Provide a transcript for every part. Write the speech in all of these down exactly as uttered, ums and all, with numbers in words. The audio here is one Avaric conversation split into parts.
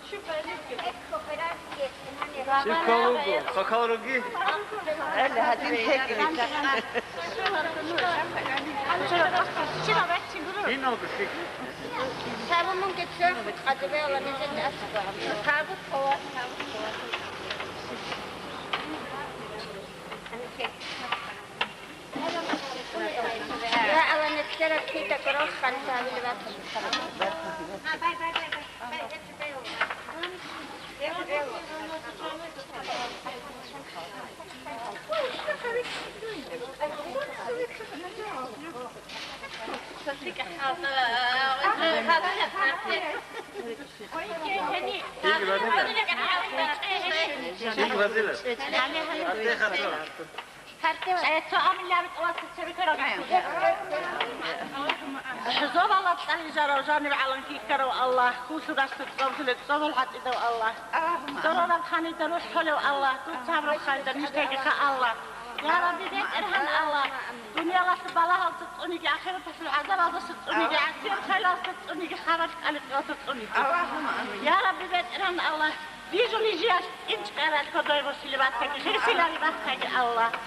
Щиб кколеб буго? Какал руги? ГӀели гьадин текӀине. Киналго лъикӀ. Сабумунги цохӀо къадубе ала мезет аскӀо. Сабу хъова, сабу хъова. Я Аллагь, нилъерал кидаго рохан сабил ватан. Зобалат кьалижарав жанив гӀалам ккарав Аллагь, ккулъурасда цӀобзулеб цӀобал гьатӀидав Аллагь, дорораб ханидал рухӀ толев Аллагь, дуца гьабураб ханидал ниждеги ха Аллагь. Я Рабби, БетӀергьан Аллагь, дуниялалъул балагьалдаса цӀуниги, ахираталъул гӀазабалдаса цӀуниги, гӀасияб хвелалдаса цӀуниги, хабалъ кӀалеб къоялдаса цӀуниги. Я Рабби, БетӀергьан Аллагь, Бижулей жиялъ тӀинчӀкӀарал кодобе босилеб батаги, хирсилаби батаги, Аллагь.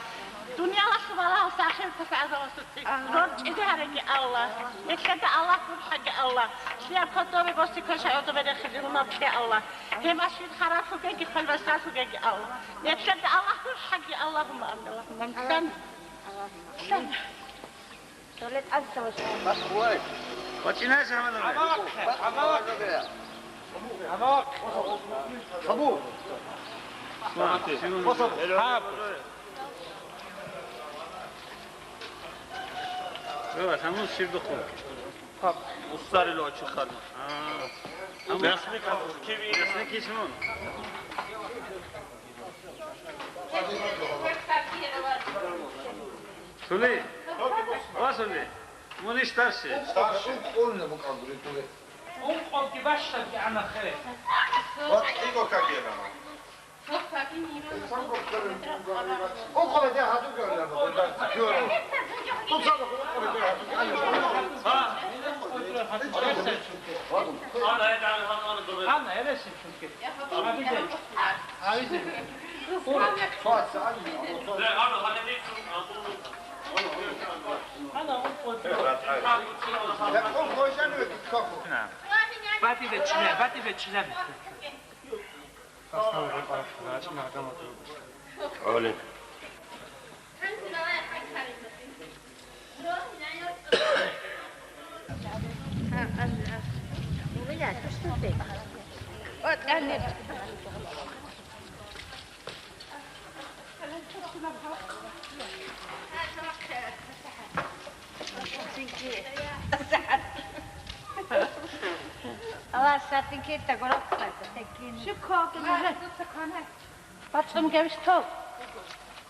Дуниялалъул балагьалдаса ахираталъул гӀазабалдаса цӀи-, рорчӀизе гьареги, Аллагь. Нилъеда Аллагь гурхӀаги, Аллагь. Лъияб кодобе боси квешаб гӀодобе рехизе гьумал кье, Аллагь. Гьеб машин харалъугеги, хвел башалъугеги, Аллагь. Нилъеда Аллагь гурхӀаги, Аллагьумма амин, Аллагьумма амин. Давлет, ан саваш. Баш хулай. Вачинай, Шамал. Амак, амак. Амак. Хаму. Ва, Шимон. Хаб. Ва, Шамал, ширдуху. Хаб. Устарило ачухъан. А. Ясни кан, киви. Ясни кисмун. Сули? Ва Сули? Мун иш старший? Старший. Ункъоги бащалги ана хире. Ва кӀиго кагирана. Бати бечина, бати бечина. ГӀоле. Аллагь сардинкида гурохъа. Шукр. БацӀцӀун гевс тов.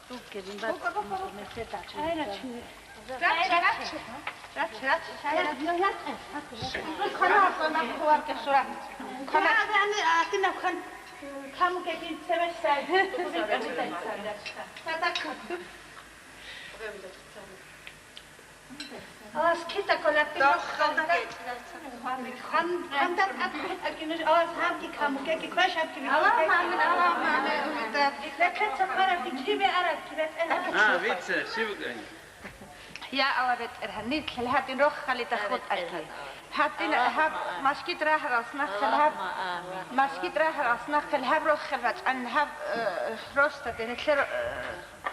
Дуггерин бацӀцӀун гевс тов. Рач, рач, рач, рач. Квана, квана, квана. Квана. Квана, квана, квана. Квана. Алас кита коллектив. Алас гьабги камукеги квеш гьабги. Аллагьумма амин, Аллагьумма амин, умида. Лекеца хварабги чиби арабги ретӀела. А, вице, шивгани. Я Аллагь, БетӀергьан, нилъ гьадин рохалида хутӀаги. Гьадин гьаб машгид рагьаралс нахъел гьаб, машгид рагьаралс нахъел гьаб рохел бачӀан гьаб, э, росда де нилъер, э,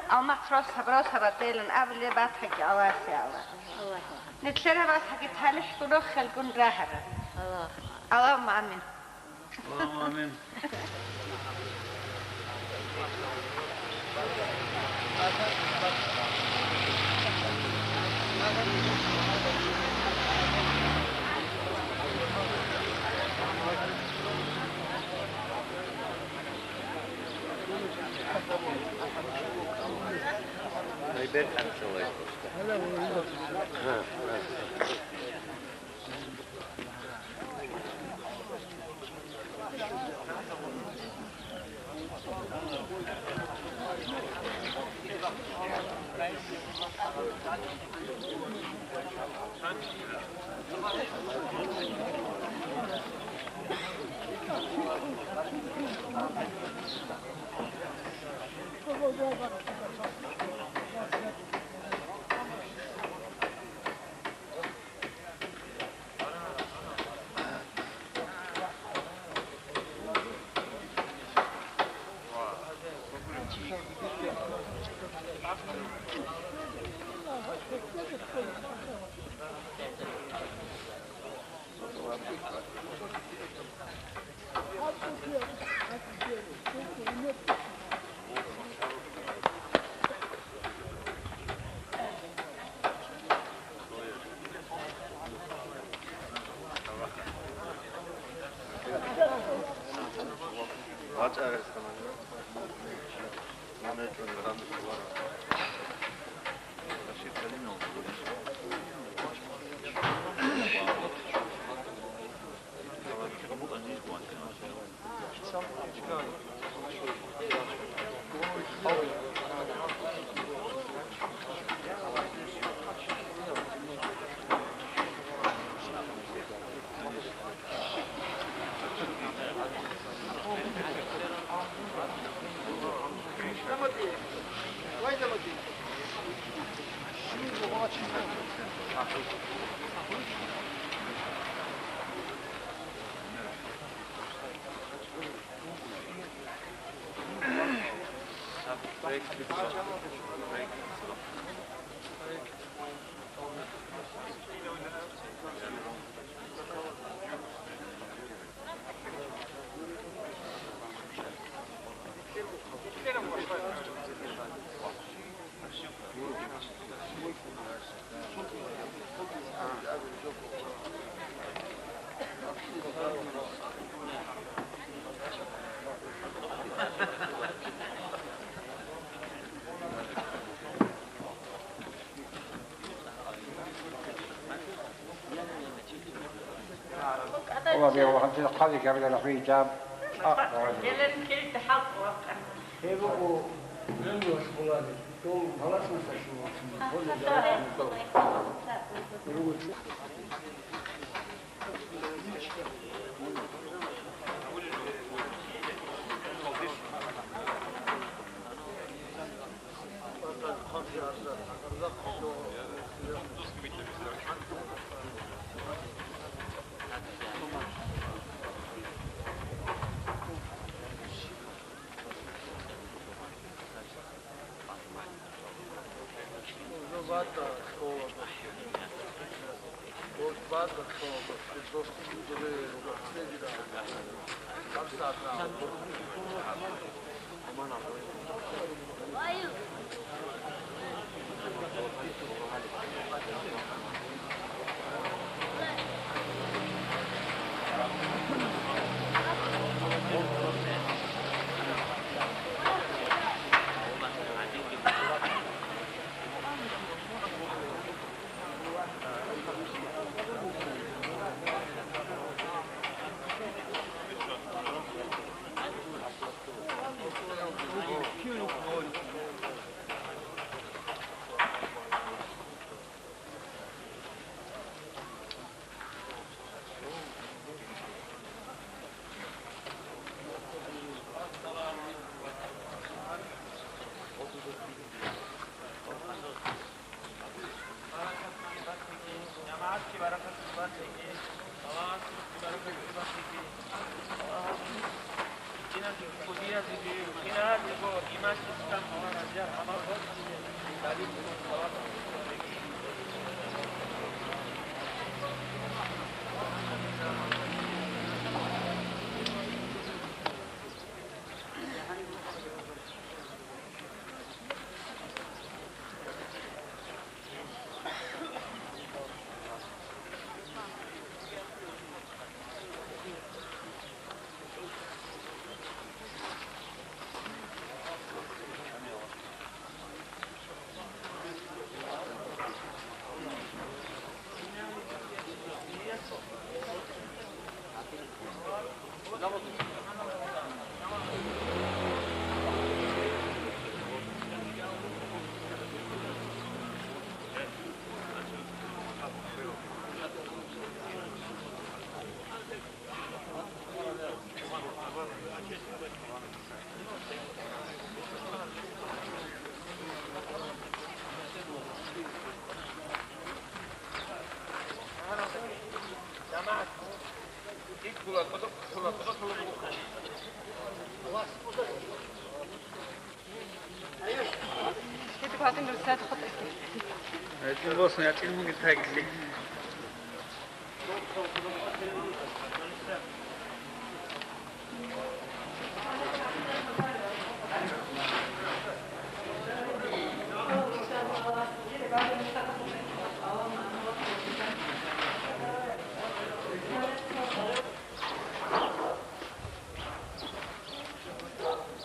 Амма росаб, росаб ателан абулеб батаги Аллагьасе Аллагь. Нилъер батаги талихӀгун рохелгун рагьара. Аллагьумма амин. Аллагьумма амин. Аллагь, бегьула, гьанже хъали габиларахъи ичӀаб. Гьелен килда хӀалтӀу вахъана. Гьеб буго гӀумруялъ хъулари, дол паласнаса щун вахъана.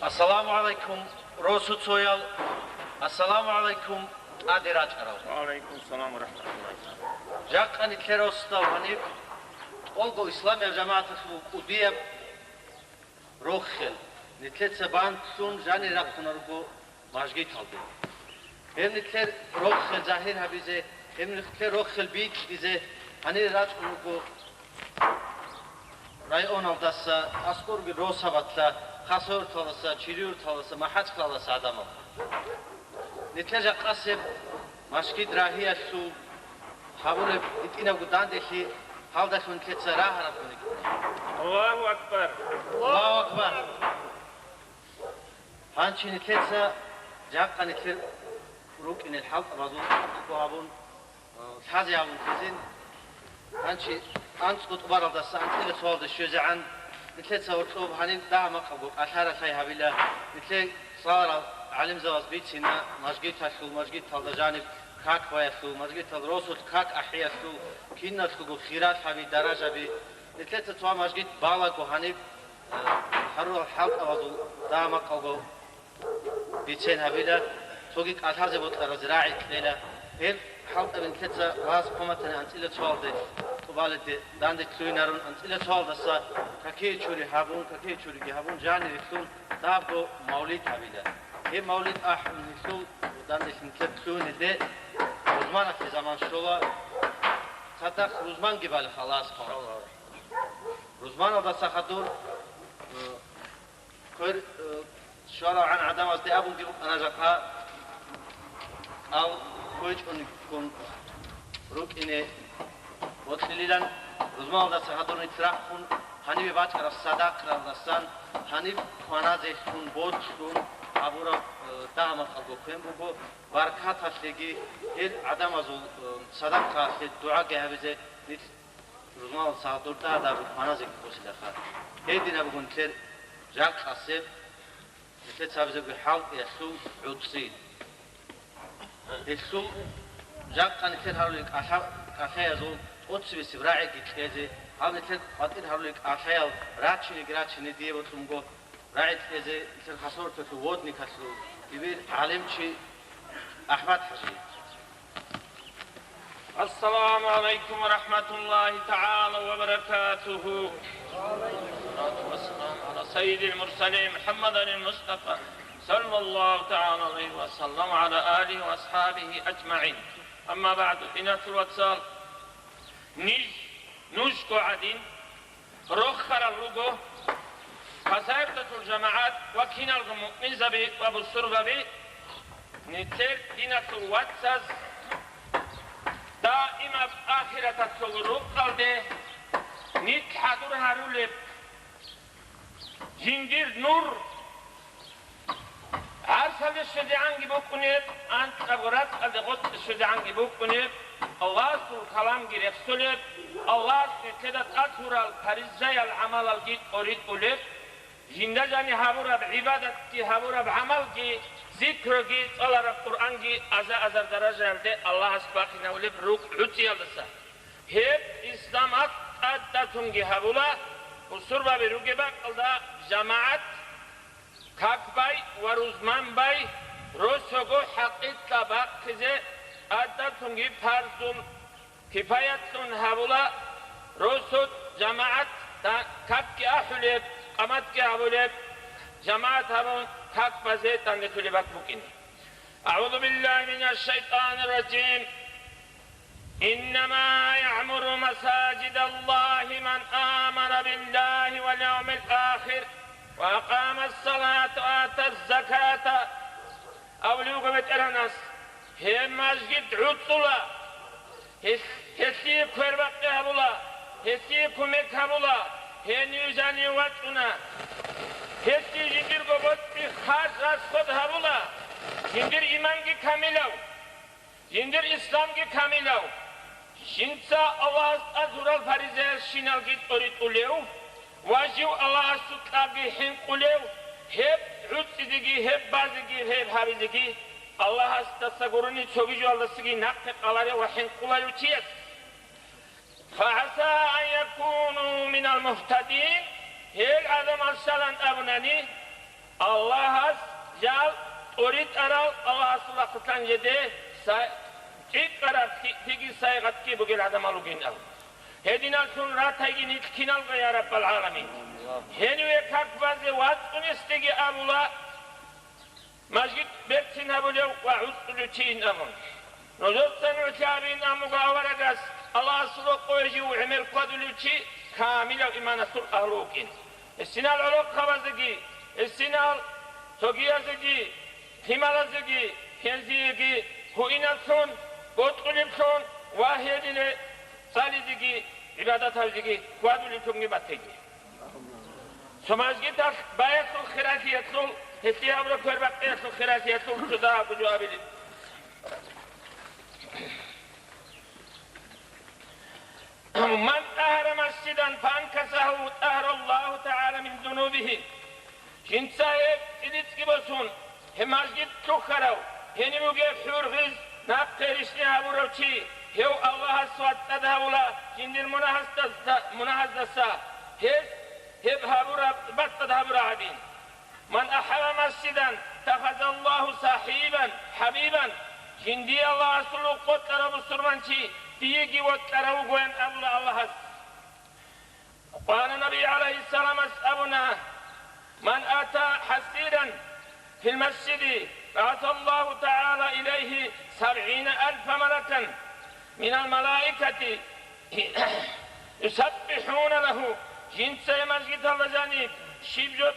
Ассаламу гӀалайкум, росуцоял! Ассаламу гӀалайкум, тӀаде рачӀарал! Ва гӀалайкум салам ва рахматуллагь. Жакъа нилъер росдал гьаниб тӀолго исламиял жамагӀаталъул кӀудияб рохел, нилъеца бантлъун жанир рахъуна руго мажгиталде. Гьеб нилъер рохел загьир гьабизе, гьеб нилъер рохел бикьизе гьанир рачӀун руго районалдаса, аскӀорги росабалъа, Хасавюрталдаса, Чириюрталдаса, МахӀачкъалалдаса гӀадамал. Нилъер жакъасеб мажгит рагьиялъул гьабулеб гьитӀинабго данделъи гьалдалъун нилъеца рагьараб гьуниб. Аллагьу акбар! Аллагьу акбар! Гьанчи нилъеца жакъа нилъер рукӀинел хӀалтӀабазул хутӀбо гьабун, лъазе гьабун ккезин, гьанчи анцӀго тӀубаралдаса анцӀила цоялде щвезегӀан, нилъеца гьоркьоб гьаниб дагьа-макъабго кӀалъара-лъай гьабила, нилъее лъаларал гӀалимзабаз бицина, мажгиталъул, мажгиталда жаниб как баялъул, мажгитал росулъ как ахӀиялъул, киналъулго хиралъаби, даражаби. Нилъеца цо мажгит балаго гьаниб, э, гьарурал хӀалтӀабазул дагьа-макъабго бицен гьабила, цоги кӀалъазе бокьаразе рагӀи кьела. Гьеб хӀалтӀаби нилъеца вагьз-хъван батани анцӀила цоялде Баледе данде лъугьинарун анцӀила цоалдаса какие чури гьабун, какие чуриги гьабун, жанире лъун дабго мавлид гьабила. Гьеб мавлид ахӀун гьелъул данде лъинтӀеб лъугьиниде рузманалъе заман щола, цадахъ рузманги балеб халас хъван. Рузманалдаса хадур, э, Квер, э, щварагӀан гӀадамазде абунги букӀана жакъа, кӀал кквечӀониккун рукӀине бокьилилан, рузманалдаса хадур нилъ рахъун, гьанибе бачӀараб садакъаялдасан, гьаниб кваназе лъун боцӀлъун гьабураб, э, дагьа-макъалго квен буго, баркаталъеги, гьел гӀадамазул, э, садакъаялъе дугӀаги гьабизе нилъ Рузманалдаса хадур дагьа-дагьаб кваназе кколилаха. Гьединаб буго нилъер жакъасеб, нилъеца гьабизеги хӀалтӀиялъул гӀуцӀи. Гьелъул жакъа нилъер гьарулел кӀалъа-, кӀалъаязул тӀоцебесеб рагӀиги кьезе, гьаб нилъер къватӀир гьарулел кӀалъаял рачинеги рачине дие бокьунго, рагӀи кьезе нилъер хасавюрталъул водникалъул дибир гӀалимчи АхӀмад-хӀажи. السلام عليكم ورحمة الله تعالى وبركاته. الصلاة والسلام على سيد المرسلين محمد المصطفى صلى الله تعالى عليه وسلم وعلى آله وأصحابه أجمعين. أما بعد، диналъул вацал, ниж нужго гӀадин, рохарал руго хасавюрталъул жамагӀат ва киналго муъминзаби ва бусурбаби, нилъер диналъул вацаз даимаб ахираталъул рукъалде нилъ хӀадур гьарулеб, жиндир нур гӀарсалде щвезегӀанги букӀунеб, анкьабго ракьалде гъоркье щвезегӀанги букӀунеб, Аллагьасул каламги рехсолеб, Аллагьас нилъеда тӀад гьурал паризаял гӀамалалги тӀоритӀулеб, жинда жани гьабураб гӀибадатги, гьабураб гӀамалги, зикруги, цӀалараб Къуръанги аза-азар даражаялде Аллагьас бахинавулеб рукъ гӀуцӀиялдаса. Гьеб исламалъ тӀадаб тунги гьабула, бусурбаби ругеб бакӀалда жамагӀат, как бай ва рузман бай, росого хӀакъикъа бахъизе тӀадаб тунги парзул кипаятлъун гьабула, росу жамагӀат да-, какги ахӀулеб, къаматги гьабулеб, жамагӀат гьабун как базе тӀадаб тунги бакӀ букӀине. أعوذ بالله من الشيطان الرجيم. إنما يعمر مساجد الله من آمن بالله واليوم الآخر وأقام الصلاة وآتى الزكاة. Абулеб буго БетӀергьанас, гьеб мажгит гӀуцӀула, гьелъ-, гьелъие квербакъи гьабула, гьелъие кумек гьабула, гьенив жанив вачӀуна, гьелъие жиндирго боцӀи харж-расход гьабула, жиндир иманги камилав. Жиндир исламги камилав, жинца Аллагьас тӀад гьурал фаризаялщиналги тӀоритӀулев ва жив Аллагьасул тӀаги хӀинкъулев, гьеб гӀуцӀизеги, гьеб базеги, гьеб гьабизеги Аллагьасдаса гурони цоги жоялдасаги нахъе къаларев ва хӀинкъуларев чияс. فعسى أن يكونوا من المهتدين, гьел гӀадамал щалан абунани, Аллагьас жал тӀоритӀарал, Аллагьасул рахъалъан жеде сай-, цӀикӀкӀараб лъикӀлъиги сайгъатги бугел гӀадамал ругин абун. Гьединаллъун ратайги нилъ киналго, я Раббал гӀаламин. Гьениве как базе вацӀцӀунесдеги абула, мажгит берцин гьабулев ва гӀуцӀулев чийин абун. Нужеца нугӀлъи гьабин абун буго аварагас, Аллагьасул рокъове жив гӀемер хьвадулев чи камилав иманалъул агьлу вукӀин. Гьесинал гӀолохъабазеги, гьесинал цогиязеги, лъималазеги, гьензиеги гьуинаблъун, бокьулеблъун ва гьедине цӀализеги гӀибадат гьабизеги хьвадулеблъунги батеги. Цо мажгиталъ баялъул хиралъиялъул, гьелъие гьабураб квербакъиялъул хиралъиялъул цо дагьабго жо абилин. من طهر مسجدا فأنكسه طهره الله تعالى من ذنوبه. Жинца гьеб цӀидицӀги босун, гьеб мажгит лъухьарав, гьениб бугеб хӀургъиз нахъе рищни гьабурав чи, гьев Аллагьас вацӀцӀад гьавула жиндир мунагьаздаса, мунагьаздаса, гьес гьеб гьабураб бацӀцӀад гьабураб гӀадин. من أحب مسجدا اتخذ الله سحيبا حبيبا. Жиндие Аллагьасул рукъ бокьарав бусурманчи Набийги вокьарав вугоян абула Аллагьас. Къала Набий гӀалайгьиссаламас абуна: «Ман ата хӀасиран фил масжиди, багӀасаллагьу тагӀала илайгьи сабгӀина алфа малакан минал малаикати, юсаббихӀуна лагьу». Жинцае мажгиталда жаниб щиб жо,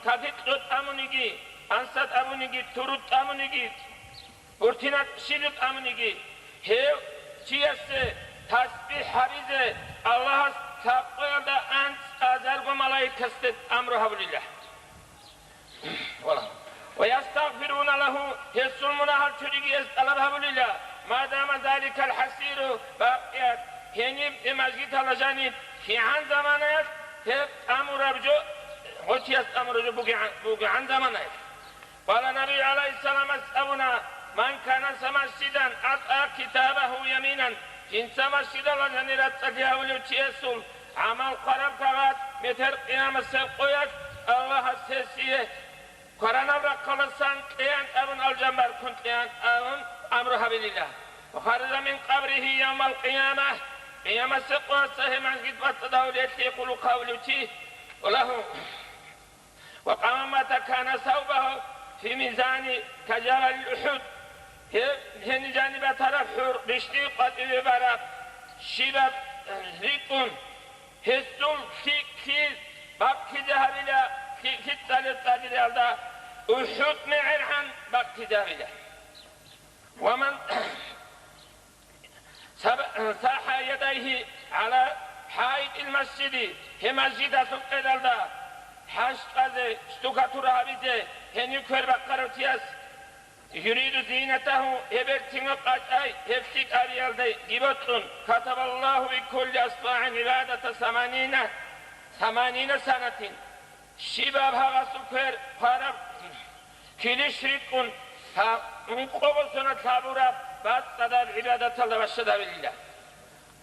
какикьо тӀамуниги, ансат абуниги, турут тӀамуниги, Буртинаб щиб тӀамуниги, гьев чиясе тасбихӀ гьабизе Аллагьас лъабкъоялда анцӀазарго малаикасде амру гьабулила. Ва ястагъфируна лагьу, гьесул мунагьал чуриги эс тӀалаб гьабулила, ма дама заликал хӀасиру бакъият, гьениб, э, мажгиталда жаниб кигӀан заманаялъ гьеб тӀамураб жо, гъочияс тӀамураб жо бугегӀан, бугегӀан заманаялъ. Къала Набий гӀалайгьиссаламас абуна: «Ман кана самасидан атӀа китабагьу яминан», жинца масжидалда жанир рацӀцӀалъи гьавулев чиясул гӀамал хъвараб кагъат метер къиямасеб къоялъ Аллагьас гьесие кваранаб рахъалдасан кьеян абун, алжан баркун кьеян абун амру гьабилила. «Ва хараджа мин къабригьи явмал къияма», къиямасеб къоялъ гьев мажгит бацӀцӀадавулелъе хъулухъ гьавулев чи, ва лагьу. «Ва къаман мата кана савбагьу фи мизани каджабали УхӀуд». Гье-, гьениб жаниб батараб гӀур рищтӀи къватӀиве бараб щибаб рикӀкӀун, гьесул лъикӀлъи бахъизе гьабила, лъикӀлъи цӀалеб цӀадириялда УхӀуд мегӀергӀан бахъизе гьабила. Ва ман саба-, сахӀа ядайгьи гӀала хӀаитил масжиди, гьеб масжидалъул къералда хӀаж чӀвазе, штукатура гьабизе гьенив квер бахъарав чияс, юриду зинатагьу, гьеб бертинго къачӀай гьеб лъикӀабиялде гибоцӀун, катабаллагьу биккули асбугӀин гӀибадата саманина, саманина санатин. Щибаб гьагъасул квер хъвараб килищ рикӀкӀун, гьа, ункъого сонат гьабураб бацӀцӀадаб гӀибадаталда бащадабилила.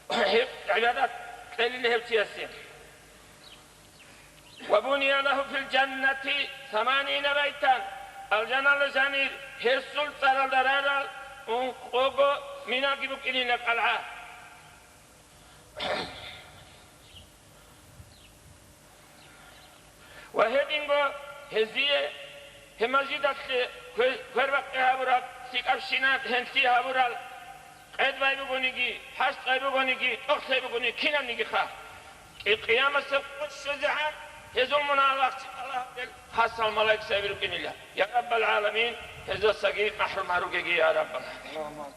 Гьеб гӀибадат кьелила гьев чиясе. «Ва буния лагьу фил жаннати саманина байтан», алжаналда жанир гьесул цӀаралда рарал ункъого минаги букӀинила кӀалгӀа. Ва гьединго гьезие гьеб мажидалъе кве-, квербакъи гьабураб, лъикӀабщинаб гьенлъи гьабурал, къед бай бугониги, хӀаж чӀвай бугониги, тӀохлъей бугониги, кинабниги ха. Къи-, къиямасеб къо щвезегӀан гьезул мунагьал вахчи Аллагьасул хасал малаикзаби рукӀинила. Я Раббал гӀаламин, гьезасаги махӀрум гьаругеги, я Раббал гӀаламин.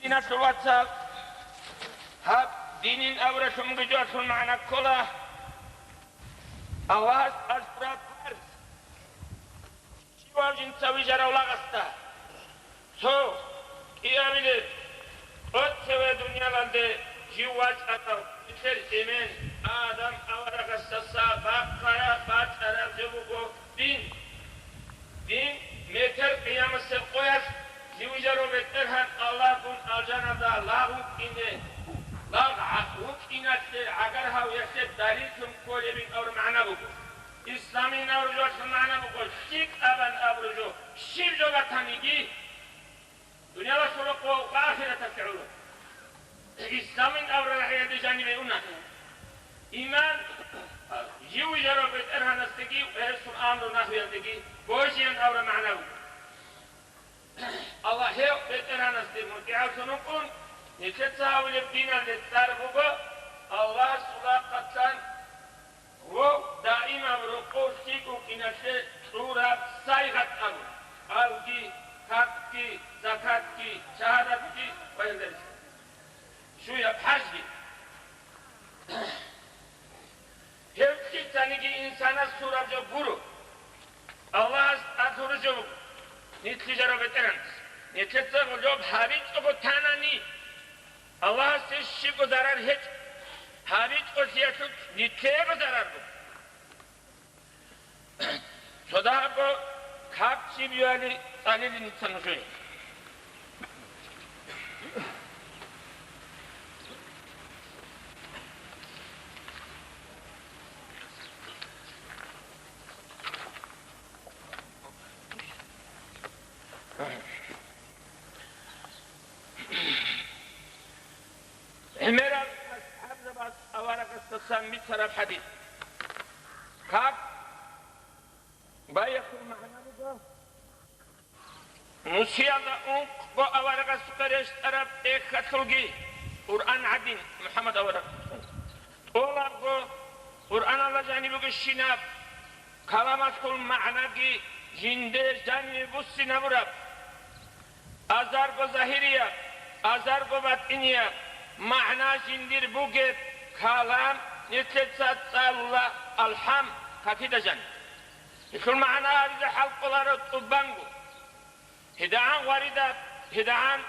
Диналъул вацал, гьаб динин абуралъун бугеб жоялъул магӀна ккола Аллагьас тӀадчӀураб парз. Щивав жинца вижарав лагъасда цо кӀиабилеб, тӀоцеве дуниялалде жив вачӀарав, нилъер эмен Адам аварагасдаса бахъараб бачӀараб жо буго дин. Дин метер къиямасеб къоялъ живжарав БетӀергьан Аллагьгун алжаналда лагъ вукӀине, лагъ гӀа-, вукӀиналъе гӀагар гьавиялъе далиллъун кколебин абураб магӀна буго. Исламин абураб жоялъул магӀна буго, лъикӀабан абураб жо, щиб жо батаниги, дуниялалъул рокъоб ва ахираталъе гӀоло. Исламин абураб рагӀиялде жанибе уна. Иман, жив вижарав БетӀергьанасдаги ва гьесул амру-нагьиялдаги божиян абураб магӀна буго. Аллагь гьев БетӀергьанасде мутӀигӀавлъун вукӀун, нилъеца гьавулеб диналде цӀар буго Аллагьасул рахъалъан Ва даимаб рокъов лъикӀ вукӀиналъе кьураб сайгъат абун: къалги, какги, закатги, шагьадатги ва гьелдаса щуяб хӀажги. Гьеб лъицаниги инсанас лъураб жо гуро. Аллагьас тӀад лъураб жо буго, нилъ лъижарав БетӀергьанас. Нилъеца гьеб гьабичӀого танани, Аллагьасде щибго зарар гьечӀо, гьабичӀолъиялъулъ нилъего зарар буго. Цо дагьабго как чи биялъе цӀалилин ница нужее. ГӀемерал асхӀабзабаз аварагасдасан бицараб хӀадис. Как? Баяхъул магӀна буго: нусиялда ункъго аварагасухъе рещтӀараб эхьалъулги Къуръан гӀадин, МухӀаммад авараг. ТӀолабго Къуръаналда жаниб бугебщинаб каламалъул магӀнаги жинде жаниве буссинабураб, азарго загьирияб, азарго батӀинияб магӀна жиндир бугеб калам нилъеца цӀалула, алхӀам, какида жаниб. Гьелъул магӀна гьабизе хӀал кӀоларо тӀубанго. ГьедагӀан гъваридаб, гьедагӀан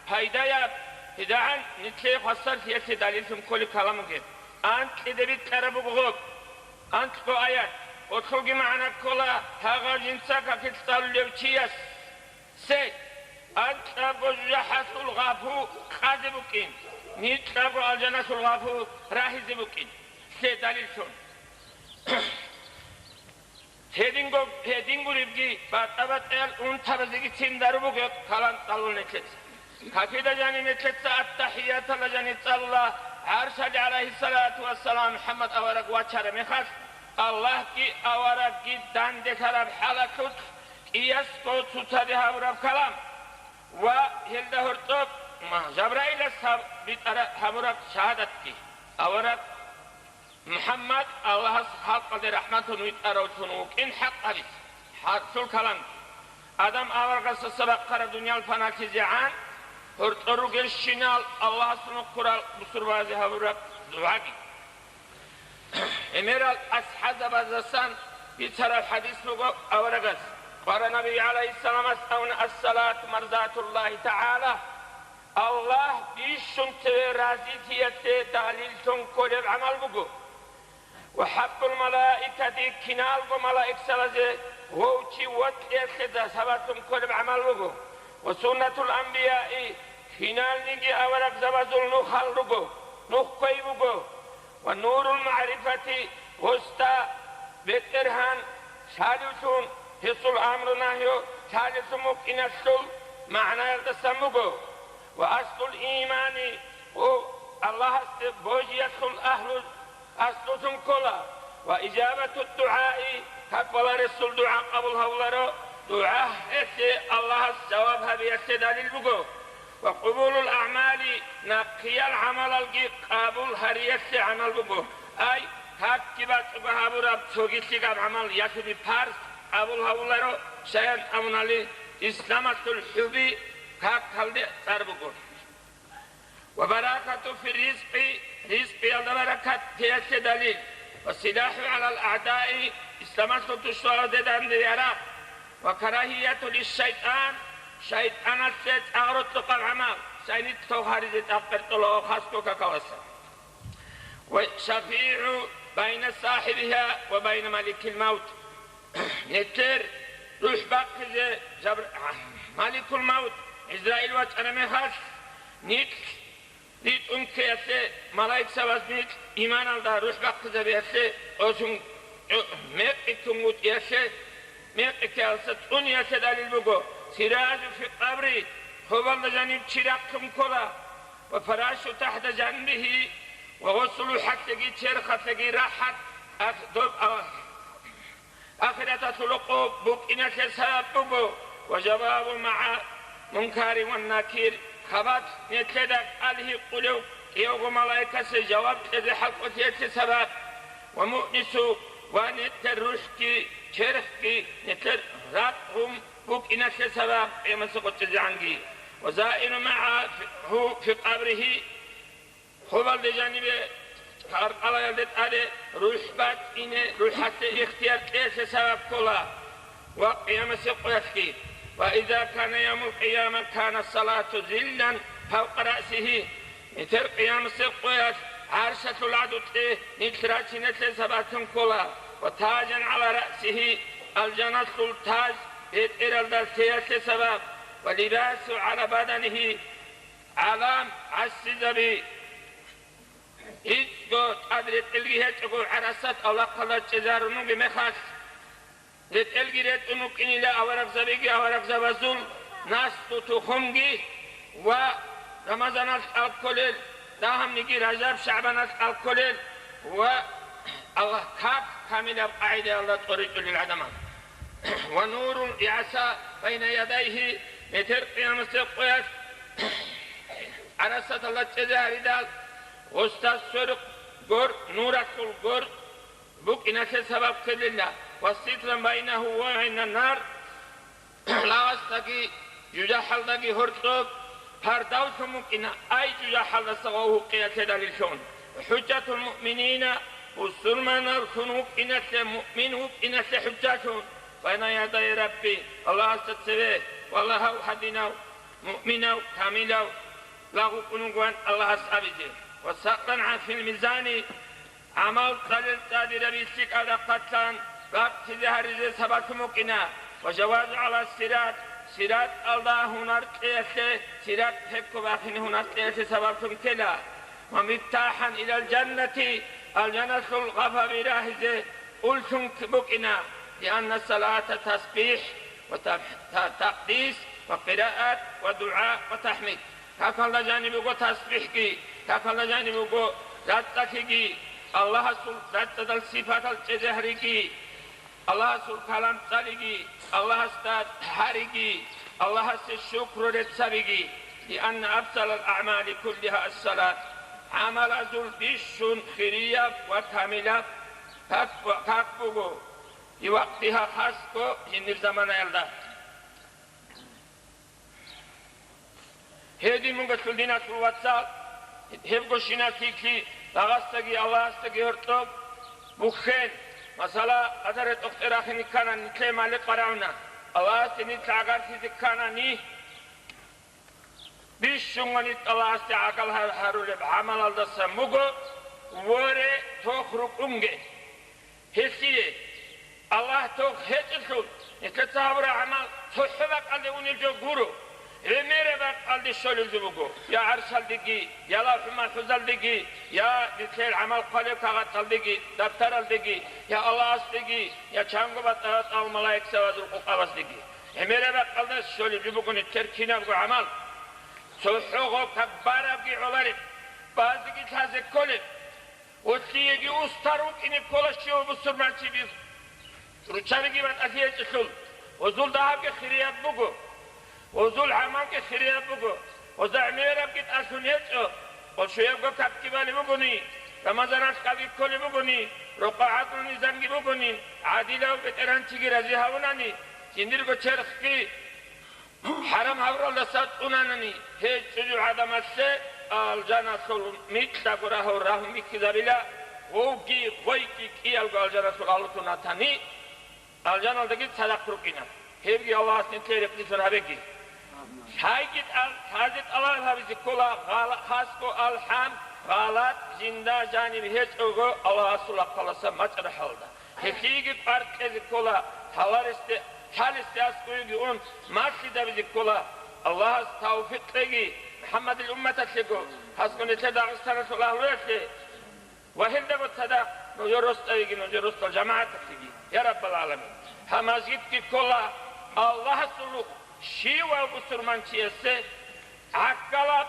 пайдаяб, гьедагӀан нилъее хвасарлъиялъе далиллъун кколеб калам бугеб. Анкьиде бикьараб буго гъоб, анкьго аят, гъолъулги магӀна ккола гьагъав жинца какилъ цӀалулев чиясе: анкьабго жужахӀалъул гъапу кьазе букӀин, нилъабго алжаналъул гъапу рагьизе букӀин. Лъе далиллъун. Гьединго, гьедин гуребги, батӀа-батӀиял унтабазеги цин дару бугеб калам цӀалула нилъеца. Какида жаниб нилъеца аттахӀияталда жаниб цӀалула, ГӀаршалде гӀалайгьиссалату вассалам МухӀаммад авараг вачараб мехалъ, Аллагьги аварагги данделъараб хӀалалъулъ кӀиясго цоцаде гьабураб калам ва гьелда гьоркьоб Жабраилас гьаб-, битӀара-, гьабураб шагьадатги. Авараг МухӀаммад Аллагьас халкъалде рахӀматун витӀаравлъун вукӀин хӀакъ гьабизе, хӀакълъул калам. Адам аварагасдаса бахъараб дуниял паналъизегӀан, гьоркьор ругелщинал Аллагьасул мухъурал бусурбазе гьабураб дугӀаги. ГӀемерал асхӀабзабаздасан бицараб хӀадис буго аварагас, къвара Наби гӀалайгьиссаламас абуна: «Ассалату марзатуллагьи тагӀала». Аллагь бищун цеве разилъиялъе далиллъун кколеб гӀамал буго. Ва хӀаккул малаикати, киналго малаикзабазе гъов чи вокьиялъе сабаблъун кколеб гӀамал буго. Ва суннатул анбияи, киналниги аварагзабазул нухал руго, нух кквей буго. Ва нурул магӀрифати, гъосда БетӀергьан лъалевлъун, гьесул амру-нагью лъалевлъун букӀиналъул магӀнаялдасан буго. Ва аслул имани, ва Аллагьасде божиялъул агьлу аслулъун ккола. Ва ижабату дугӀаи, какваларесул дугӀа къабул гьавуларо, дугӀа гьелъе Аллагьас жаваб гьабиялъе далил буго. Ва къубулул агӀмали, нахъиял гӀамалалги къабул гьариялъе гӀамал буго. Ай, какги бацӀцӀого гьабураб цоги лъикӀаб гӀамал ялъуни парз къабул гьавуларо, щаян абунали, исламалъул хӀуби какалде цӀар буго. Ва баракату фи ризкъи, ризкъиялда баракат теялъе далил. Ва силахӀу гӀалал агӀдаи, исламалъул тушбабазде данде ярагъ. Ва карагьияту лишшайтӀан, шайтӀаналъе цӀагъ рокьукъаб гӀамал, шайнилъ гьаризе тӀакъ бертӀола ва хасго какаласа. Ва шафигӀу байна сахӀибиха ва байна маликил мавт. Нилъер рухӀ бахъизе жабр-, маликул мавт, ГӀизраил вачӀараб мехалъ, нилъ ритӀун ккеялъе, малаикзабаз нилъ иманалда рухӀ бахъизабиялъе, осун, мекъи ккунгутӀиялъе, мекъи ккеялъа цӀуниялъе далил буго. Сиражу фи къабри, хӀубалда жаниб чи рахъун ккола, ва фарашу тахта жанбихи, ва гъосул рухӀалъеги черхалъеги рахӀат, ах-, доб-, а-, ахираталъул рокъоб букӀиналъе сабаб буго, ва жавабу магӀа мункари ва накир, хабар нилъеда кӀал гьикъулев кӀиявго малаикасе жаваб кьезе хӀалкӀолъиялъе сабаб, ва муънису, ва нилъер рухӀги черхги нилъер ракӀ гьун букӀиналъе сабаб къиямасеб къотӀизегӀанги, ва заиру магӀа фи, гьу фи къабрихи, хӀубалде жанибе, къаркъалаялде тӀаде рухӀ батӀине, рухӀалъе ихтияр кьеялъе сабаб ккола ва къиямасеб къоялъги. Ва иза кана явмул къияма кана салату зиллан фавкъа раъсихи. Метер къиямасеб къоялъ гӀаршалъул гӀадукье нилъ рачиналъе сабаблъун ккола ва тажан гӀала раъсихи, алжаналъул таж бетӀералда лъеялъе сабаб, ва либасу гӀала баданихи, гӀалам гӀасизаби, гьезго тӀад ретӀелги гьечӀого гӀарасат авлахъалда чӀезарун вугеб мехалъ, ретӀелги ретӀун вукӀинила аварагзабиги аварагзабазул наслу-тухумги ва Рамазаналъ кӀал кколел Дагьабниги Ражаб-ШагӀбаналъ кӀал кколел ва Аллагь как камилаб къагӀидаялда тӀоритӀулел гӀадамал. Ва нурул гӀиса байна ядайгьи, метер къиямасеб къоялъ гӀарасаталда чӀезе гьаридал, гъустас сверухъ гор, нуралъул гор букӀиналъе сабаб ккелила, ва ситран байнагьу ва байна нар, лагъасдаги жужахӀалдаги гьоркьоб пардавлъун букӀина, ай жужахӀалдаса ва гьукъиялъе далиллъун, хӀужжатул муъминина, бусурманаллъун вукӀиналъе, муъмин вукӀиналъе хӀужжалъун, байна ядай Рабби, Аллагьасда цеве, ва лагьав гьадинав, муъминав, камилав лагъ вукӀун вугоан Аллагьас абизе, ва сакълан гӀан фил мизани, гӀамал цӀалел цӀадираб бихьикӀал рахъалъан ракӀчӀизе гьаризе сабаблъун букӀина, ва жавазу гӀала сират, сираталда гьунар кьеялъе, сират хӀекко бахине гьунар кьеялъе сабаблъун ккела, ва мифтахӀан илал жаннати, алжаналъул гъабаби рагьизе уллъун букӀина, лианна салата тасбихӀ ва та-, та-, такъдис ва къираат ва дугӀа ва тахӀмид. Какалда жаниб буго тасбихӀги, какалда жаниб буго рацӀцӀалъиги, Аллагьасул рацӀцӀадал сипатал чӀезе гьариги, Аллагьасул калам цӀалиги, Аллагьасда гьариги, Аллагьасе шукру реццабиги, лианна афзалал аъмали куллиха ассалат, гӀамалазул бищун хирияб ва камилаб как, как буго, и вакътиха хасго гьинир заманаялда. Гьедин буго, лъул диналъул вацал, гьебго щинаб лъикӀлъи лагъасдаги Аллагьасдаги гьоркьоб бухьен. Масала, къадар-тӀохтӀе рахине ккана, нилъее маликъ барагьуна, Аллагьасде нилъ гӀагарлъизе кканани, бищунго нилъ Аллагьасде гӀагал гьар-, гьарулеб гӀамалалдасан буго, воре, тох рукӀунге. Гьелъие, Аллагь тох гьечӀелъул, нилъеца гьабураб гӀамал цохӀо бакӀалде унеб жо гуро, гӀемераб бакӀалде щолеб жо буго, я гӀаршалдеги, я лавхӀу-малхӀузалдеги, я нилъер гӀамал хъвалеб кагъаталдеги, даптаралдеги, я Аллагьасдеги, я чанго батӀа-батӀал малаикзабазул къокъабаздеги. ГӀемераб бакӀалда щолеб жо буго нилъер кинабго гӀамал. ЦохӀого как барабги гӀолареб, базеги лъазе кколеб. Гьелъиеги устар вукӀине ккола щивав бусурманчи бихъ-, руччабиги батӀалъи гьечӀелъул. Гьезул дагьабги хирияб буго, гьезул гӀамалги хирияб буго, гьезда гӀемерабги тӀалъун гьечӀо, къошуябго какги балеб бугони, Рамазаналъ какги кколеб бугони, рокъоб гӀадлу-низамги бугони, гӀадилав бетӀергьанчиги рази гьавунани, жиндирго черхги ХӀарам гьавуралдаса цӀунанани, гьей чӀужугӀадамалъе алжаналъул микьаго рагьун бихьизабила, гъовги гъойги кӀиялго алжаналъул гьалулъун ратани, алжаналдаги цадахъ рукӀина. Гьебги Аллагьас нилъее рекъдилъун гьабеги. Лъайги тӀал-, лъазе тӀалаб гьабизе ккола гъала-, хасго алхӀам, гъалатӀ жинда жаниб гьечӀого Аллагьасул рахъалдаса мачӀараб хӀалда. Гьелъиеги кӀвар кьезе ккола, лъаларесде, лъалесде аскӀовеги ун, малъидабизе ккола. Аллагьас тавфикъ кьеги МухӀаммадил умматалъего, хасго нилъер Дагъистаналъул агьлуялъе ва гьелдаго цадахъ нужер росдавеги, нужер росдал жамагӀаталъеги, я Раббал гӀаламин. Гьаб мажгитги ккола Аллагьасул рухӀ, щивав бусурманчиясе гӀахьалаб,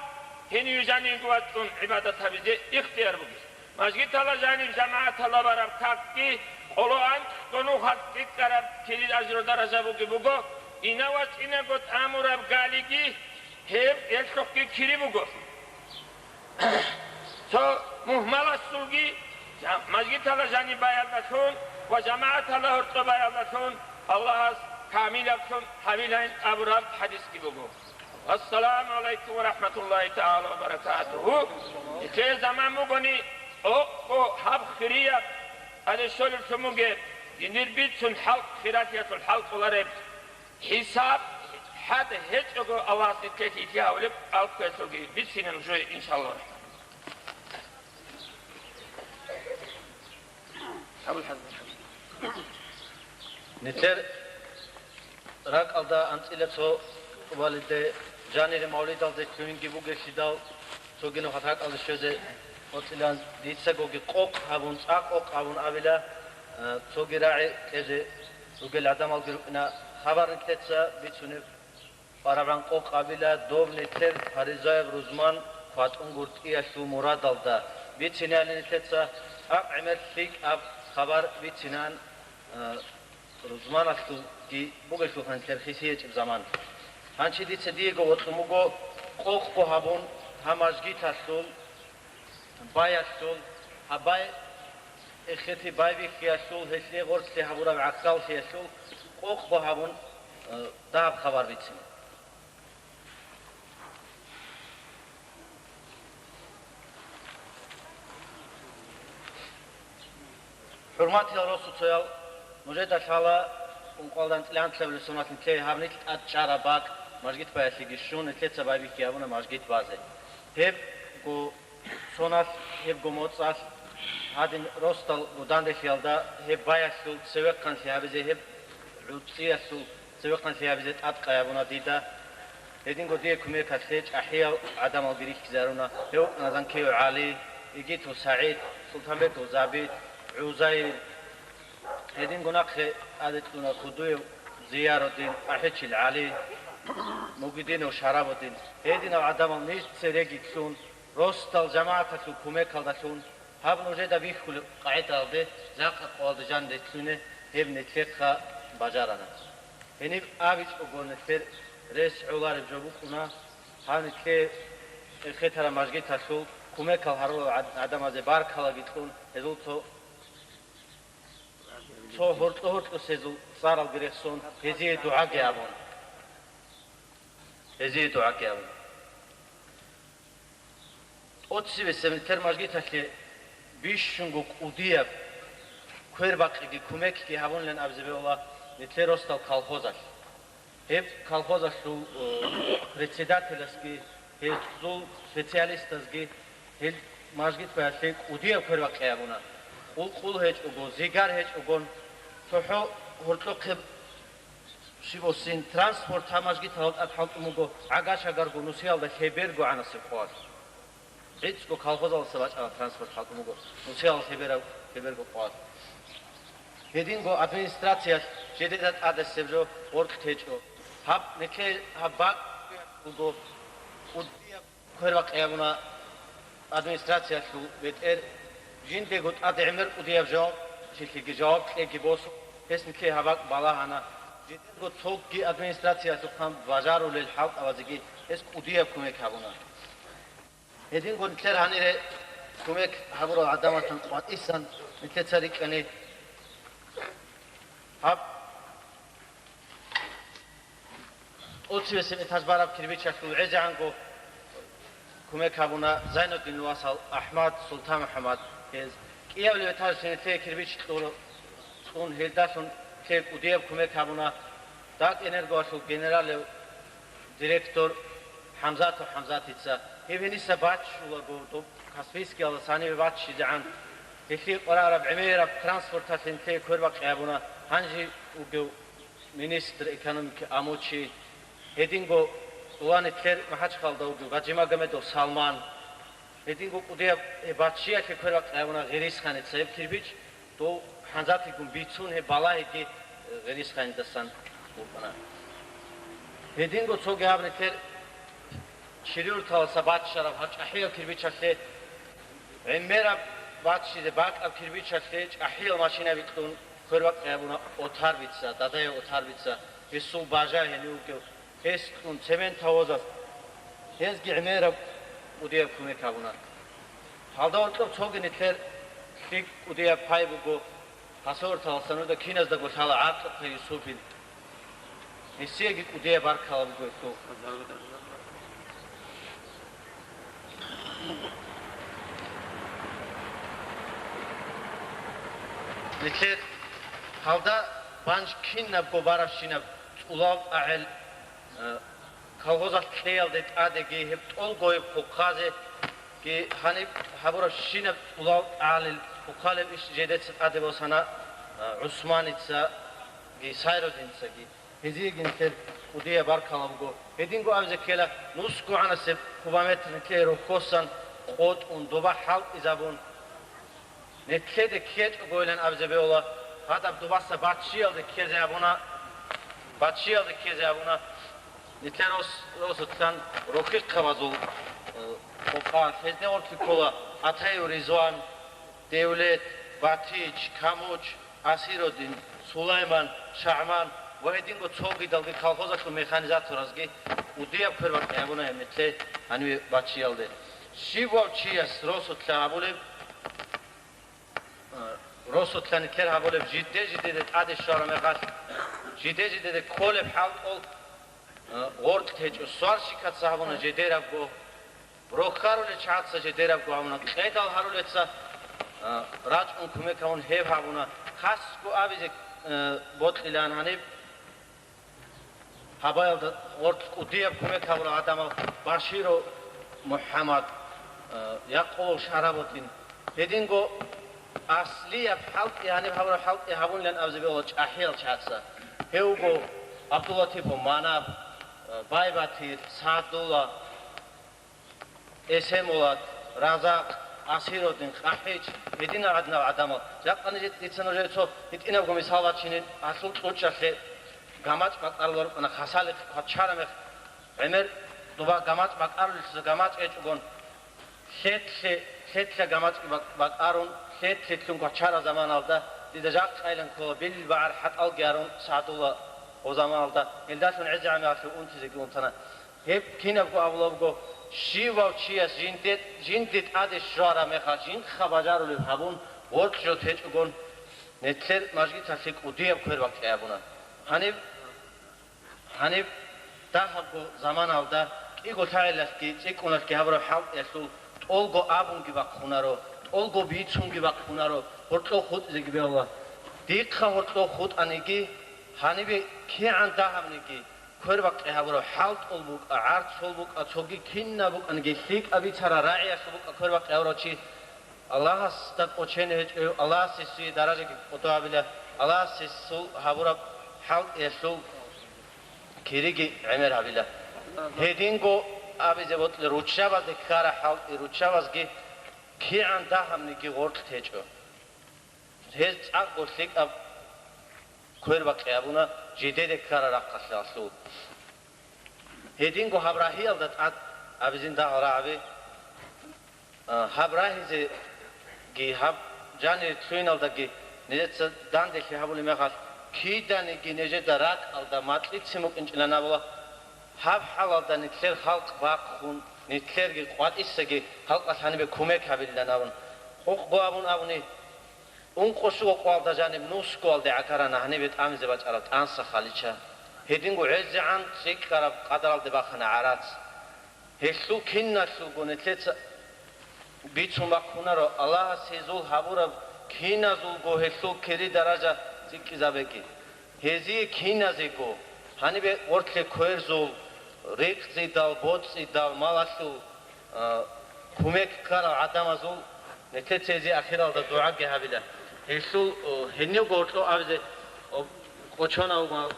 гьенив жанивго вачӀун гӀибадат гьабизе ихтияр бугеб. Мажгитала жаниб жамагӀатала бараб какги, къоло анкьго нухалъ цӀикӀкӀараб кири ажру даража бугеб буго, инав вачӀинаго тӀамураб галиги, гьеб гьелъухъги кири буго. Цо мухӀмаласулги жа-, мажгитала жаниб баялдалъун ва жамагӀатала гьоркьоб баялдалъун Аллагьас камилаблъун гьабилайин абураб хӀадисги буго. Ассаламу гӀалайкум ва рахӀматуллагьи тагӀала ва баракатугьу. Нилъее заман бугони, окъо гьаб хирияб, тӀаде щолеблъун бугеб, жиндир бицун хӀалкъ, хиралъиялъул хӀалкъулареб, хӀисаб, хӀад гьечӀого Аллагьас нилъее лъикӀлъи гьавулеб кӀал кквелъулги бицине нужее, иншаллагь. Нилъер ракӀалда анцӀила цо тӀубалиде жанире мавлидалде лъугьинги бугелъидал, цоги нухалъ ракӀалде щвезе анцӀила дицагоги къокъ гьабун, цӀакъ къокъ гьабун абила, э, цоги рагӀи кьезе ругел гӀадамалги рукӀина. Хабар нилъеца бицунеб БарабгӀан къокъ абила, доб нилъер Паризаев Рузман ХватӀунгуртӀиялъул мурадалда бицинеян нилъеца, тӀакъ гӀемер лъикӀаб хабар бицинеян, а, рузманалъулги бугелъулха нилъер хиси гьечӀеб заман. Гьанчи дица диего вокьун буго къокъго гьабун гьаб мажгиталъул баялъул, гьаб бай эхети байбихьиялъул, гьелъие гъорлъе гьабураб гӀахьаллъиялъул къокъго гьабун, а, дагьаб хабар бицин. ХӀурматиял росуцоял, нужеда лъала ункъоялда анцӀила анлъабилеб соналъ нилъее гьаб нилъ тӀад чӀараб бакӀ, мажгит баялъеги щун, нилъеца байбихьи гьабуна мажгит базе. Гьебго соналъ, гьебго моцӀалъ гьадин росдал гъоданрихьиялда гьеб баялъул цевехъанлъи гьабизе, гьеб гӀуцӀиялъул цевехъанлъи гьабизе тӀадкъай гьабуна дида. Гьединго дие кумекалъе чӀахӀиял гӀадамалги рихьизаруна. Гьев вукӀана Занкиев ГӀали, Игитов СагӀид, Султанбеков Забит, ГӀузайр. Гьединго нахъе тӀаде кьуна Худуев Зияруттин, АхӀичил ГӀали, Мугидинов Шарабудин. Гьединал гӀадамал ниж цереги кьун, росдал жамагӀаталъул кумекалдалъун, гьаб нужеда бихьулеб къагӀидалде жакъа къоялда жанире лъугьине гьеб нилъехъа бажарана. Гьениб абичӀого нилъер рес гӀолареб жо букӀуна, гьаб нилъее эхетараб мажгиталъул кумекал гьарулел гӀад-, гӀадамазе баркалаги кьун, гьезул цо, цо гьоркьо-гьоркьоса гьезул цӀаралги рехсон, гьезие дугӀаги абун. Гьезие дугӀаги абун. ТӀоцебесеб нилъер мажгиталъе бищунго кӀудияб квербакъиги кумекги гьабунилан абизе бегьула нилъер росдал колхозалъ. Гьеб колхозалъул, э, председателасги, гьезул специалистазги гьел мажгит баялъе кӀудияб квербакъи гьабуна. Къулкъул гьечӀого, зигар гьечӀогон, цохӀо гьоркьохъеб щибосин транспорт гьаб мажгиталда тӀад хӀалтӀун буго, гӀага-шагарго нусиялда лъеберго гӀанасеб къоялъ. ГӀицӀго колхозалдаса бачӀараб транспорт хӀалтӀун буго нусиялда лъебераб-, лъеберго къоялъ. Гьединго администрациялъ жидеда тӀадасеб жо гъоркь гьечӀо. Гьаб нилъее гьаб бакӀ буго кӀудияб квербакъи гьабуна администрациялъул бетӀер, жиндего тӀад гӀемер кӀудияб жавабчилъиги жаваб кьеги босун, гьес нилъее гьаб бакӀ балагьана. Жидерго цоги администрациялъухъан бажарулел хӀалтӀабазеги гьес кӀудияб кумек гьабуна. Гьединго нилъер гьанире кумек гьабурал гӀадамаздасан къватӀисан нилъеца рикӀкӀани гьаб тӀоцебесеб этаж бараб кирбичалъул гӀезегӀанго кумек гьабуна Зайнуддин васал АхӀмад, СултанмухӀаммад гьез. КӀиабилеб этажалъе нилъее кирбич кьуро-, кьун, гьелдалъун нилъее кӀудияб кумек гьабуна ДакӀ-Энергоялъул генералев директор ХӀамзатов ХӀамзатица. Гьев гьениса баччулаго доб Каспийскиялда цаниве баччизегӀан, гьелъие къваригӀараб гӀемераб транспорталъе нилъее квербакъи гьабуна гьанже вугев министр экономики Амучи, гьединго цӀулани нилъер МахӀачхъалда вугев Гаджимагомедов Салман, гьединго кӀудияб гьеб баччиялъе квербакъи гьабуна Гъирисханица гьеб кирбич, дов ХӀамзатигун бицун гьеб балагьиги Гъирисханидасан букӀана. Гьединго цоги гьаб нилъер Чилиорталдаса баччараб гьаб чӀахӀиял кирбичалъе, гӀемераб баччизе бакӀаб кирбичалъе чӀахӀиял машинаби кьун квербакъи гьабуна Отарбица, Дадая Отарбица, гьесул бажа гьенив вугев, гьес кьун цемент гьавозас, гьезги гӀемераб кӀудияб кумек гьабуна. Гьалда гьоркьоб цоги нилъер лъикӀ кӀудияб пай буго. Гьасорталасан нуда киназдаго лъала ГӀакъуба Юсупил. Гьесиеги кӀудияб баркала буго гьесул. Нилъер гьалда банч кинабго барабщинаб цӀулал тӀагӀел, э, колхозалъ кьеялде тӀадеги гьеб тӀолгояб хъухъазеги гьаниб гьабурабщинаб цӀулал тӀагӀалел хъухъалеб иш жидеца тӀаде босана, а, ГӀусманицаги Сайрудиницаги. Гьезиеги нилъер кӀудияб баркала буго. Гьединго абизе ккела, нусгогӀанасеб кубометр нилъее рохьосан къотӀун, доба хӀалтӀизабун, Нилъеде ккечӀогойилан абизе бегьула, гьадаб дубаса баччиялде ккезе абуна, баччиялде ккезе абуна, нилъер рос-, росулъан рохьихъабазул къокъа, гьезде гъорлъе ккола Атаев Ризван, Девлет, Батич, Камуч, Асиродин, Сулайман, Шагьман ва гьединго цогидалги колхозалъул механизаторазги кӀудияб квербакъи гьабуна гьеб метле гьаниве бачиялде. Щивав чияс росулъа гьабулеб, а, росулъа нилъер гьабулеб жиде-жидеде тӀаде щвараб мехалъ, жиде-жидеде кколеб хӀалтӀул, а, гъоркь гьечӀо, сварщикаца гьабуна жидерабго, рохьарулел чагӀаца жидерабго гьабуна, кьедал гьарулеца, а, рачӀун кумек гьабун гьеб гьабуна, хасго абизе, а, бокьилаан гьаниб. Гьабаялда гъоркь кӀудияб кумек гьабурал гӀадамал Баширов МухӀаммад, э, Якъубов Шарабудин, гьединго аслияб хӀалтӀи, гьаниб гьабураб хӀалтӀи гьабунилан абизе бегьула чӀахӀиял чагӀаца. Гьев вуго ГӀабдуллатипов Манаб, э, Байбатир, СагӀдулла, Эсемулат, Разакъ, Асиродин, КъахӀич, гьединал гӀадинал гӀадамал. Жакъа ниж, дица нужее цо гьитӀинабго мисал бачине, гьалъул кьучӀалъе гамачӀ бакӀарулел рукӀана, хасалихъ квачара мех, гӀемер доба гамачӀ бакӀарулелъуса гамачӀ гьечӀогон, лъетлъе, лъетлъа гамачӀги бак-, бакӀарун, лъетлъилъун квачара заманалда, дида жакъайилан ккола, бил багӀар хӀатӀалги гьарун СагӀдулла гъо заманалда, гьелдалъун гӀезегӀан мехалъ унтизеги унтана. Гьеб кинабго абулабго, щивав чияс жинде, жинде тӀаде щвараб мехалъ жинца бажарулеб гьабун, гъоркь жо течӀогон, нилъер мажгиталъе кӀудияб квербакъи гьабуна. Гьаниб, гьаниб дагьабго заманалда кӀиго лъагӀелалъги цӀикӀкӀуналъги гьабураб хӀалтӀиялъул тӀолго абунги бахъунаро, тӀолго бицунги бахъунаро, гьоркьов хутӀизеги бегьула. Дихъа гьоркьов хутӀаниги, гьанибе кигӀан дагьабниги, квербакъи гьабураб хӀалтӀул букӀа, гӀарцул букӀа, цоги кинаб букӀаниги, лъикӀаб бицарал рагӀиялъул букӀа квербакъи гьабурав чи Аллагьасда кӀочене гьечӀев, Аллагьас гьесие даражаги кӀодо гьабила, Аллагьас гьесул гьабураб хӀалтӀиялъул кириги гӀемер гьабила. Гьединго абизе бокьи, руччабазде ккараб хӀалтӀи, руччабазги кигӀан дагьабниги гъоркь течӀо. Гьез цӀакъго лъикӀаб квербакъи гьабуна жидеде ккараб рахъалъалъул. Гьединго гьаб рагьиялда тӀад абизин дагьал рагӀаби, а, гьаб рагьизеги, гьаб жанир лъугьиналдаги нижеца данделъи гьабулеб мехалъ, киданиги нижеда ракӀалда макьицин букӀинчӀилан абула. Гьаб хӀалалда нилъер халкъ бахъун, нилъерги къватӀисаги халкъалъ гьанибе кумек гьабилилан абун, къокъго абун абуни, ункъо-щуго къоялда жаниб нусгоялде гӀагарана гьанибе тӀамизе бачӀараб тӀанса халича. Гьединго гӀезегӀан цӀикӀкӀараб къадаралде бахана гӀарац. Гьелъул киналъулго нилъеца бицун бахъунаро, Аллагьас гьезул гьабураб киназулго гьелъул кири-даража цӀикӀкӀизабеги. Гьезие киназего, гьанибе гъоркье кверзул, рикъзидал, боцӀидал, малалъул, а, кумек ккарал гӀадамазул нилъеца гьезие ахиралда дугӀаги гьабила. Гьелъул, о, гьенивго гьоркьо абизе, о, кӀочонав ма-,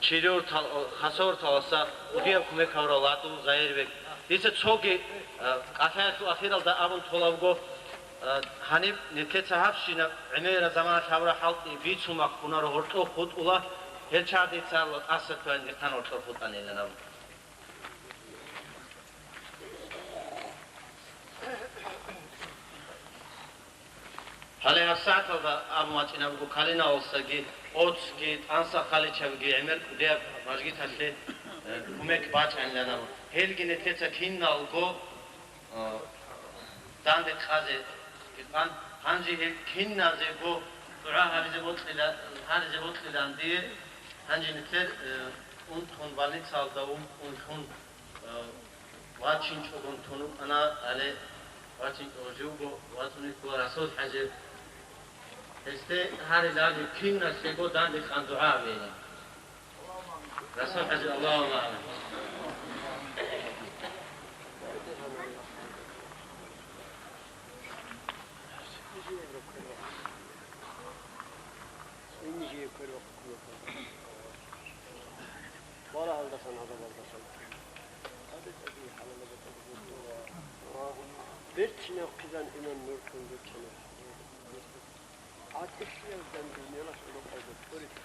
Чирюртал-, о, Хасавюрталаса кӀудияб кумек гьабурав Ладул Загьирбек. Дица цоги, а, кӀалъаялъул ахиралда абун толебго, а, гьаниб нилъеца гьабщинаб гӀемераб заманалъ гьабураб хӀалтӀи бицун бахъунаро гьоркьов хутӀула, гьел чагӀ дица тӀаса кквеян дихъан гьоркьов хутӀанилан абун. Гьале гьабсагӀаталда абун вачӀинабго Калинаосаги, Оцги, ТӀанса Халичабиги гӀемер кӀудияб мажгиталъе, э, кумек бачӀанилан абун. Гьелги нилъеца киналго, э, данде къазе гьикъан, гьанже гьел киназего дугӀа гьаризе бокьила-, гьаризе бокьилан дие, гьанже нилъер, э, унтун больницаялда ун-, унтун ВачинчӀогун тун вукӀана, гьале вачинчӀого живго вацӀцӀуниги ккола Расул ХӀажи. Гьесде гьарилан киналъего данде къан дугӀа гьабейилан. Расул ХӀажи, Аллагьу агӀлам. Балагьалдасан, гӀазабалдасан. Берцинав хъизан иман нуртун бечана. ГӀатӀилъиялдан дунияла хӀурухъайда тӀуритӀа.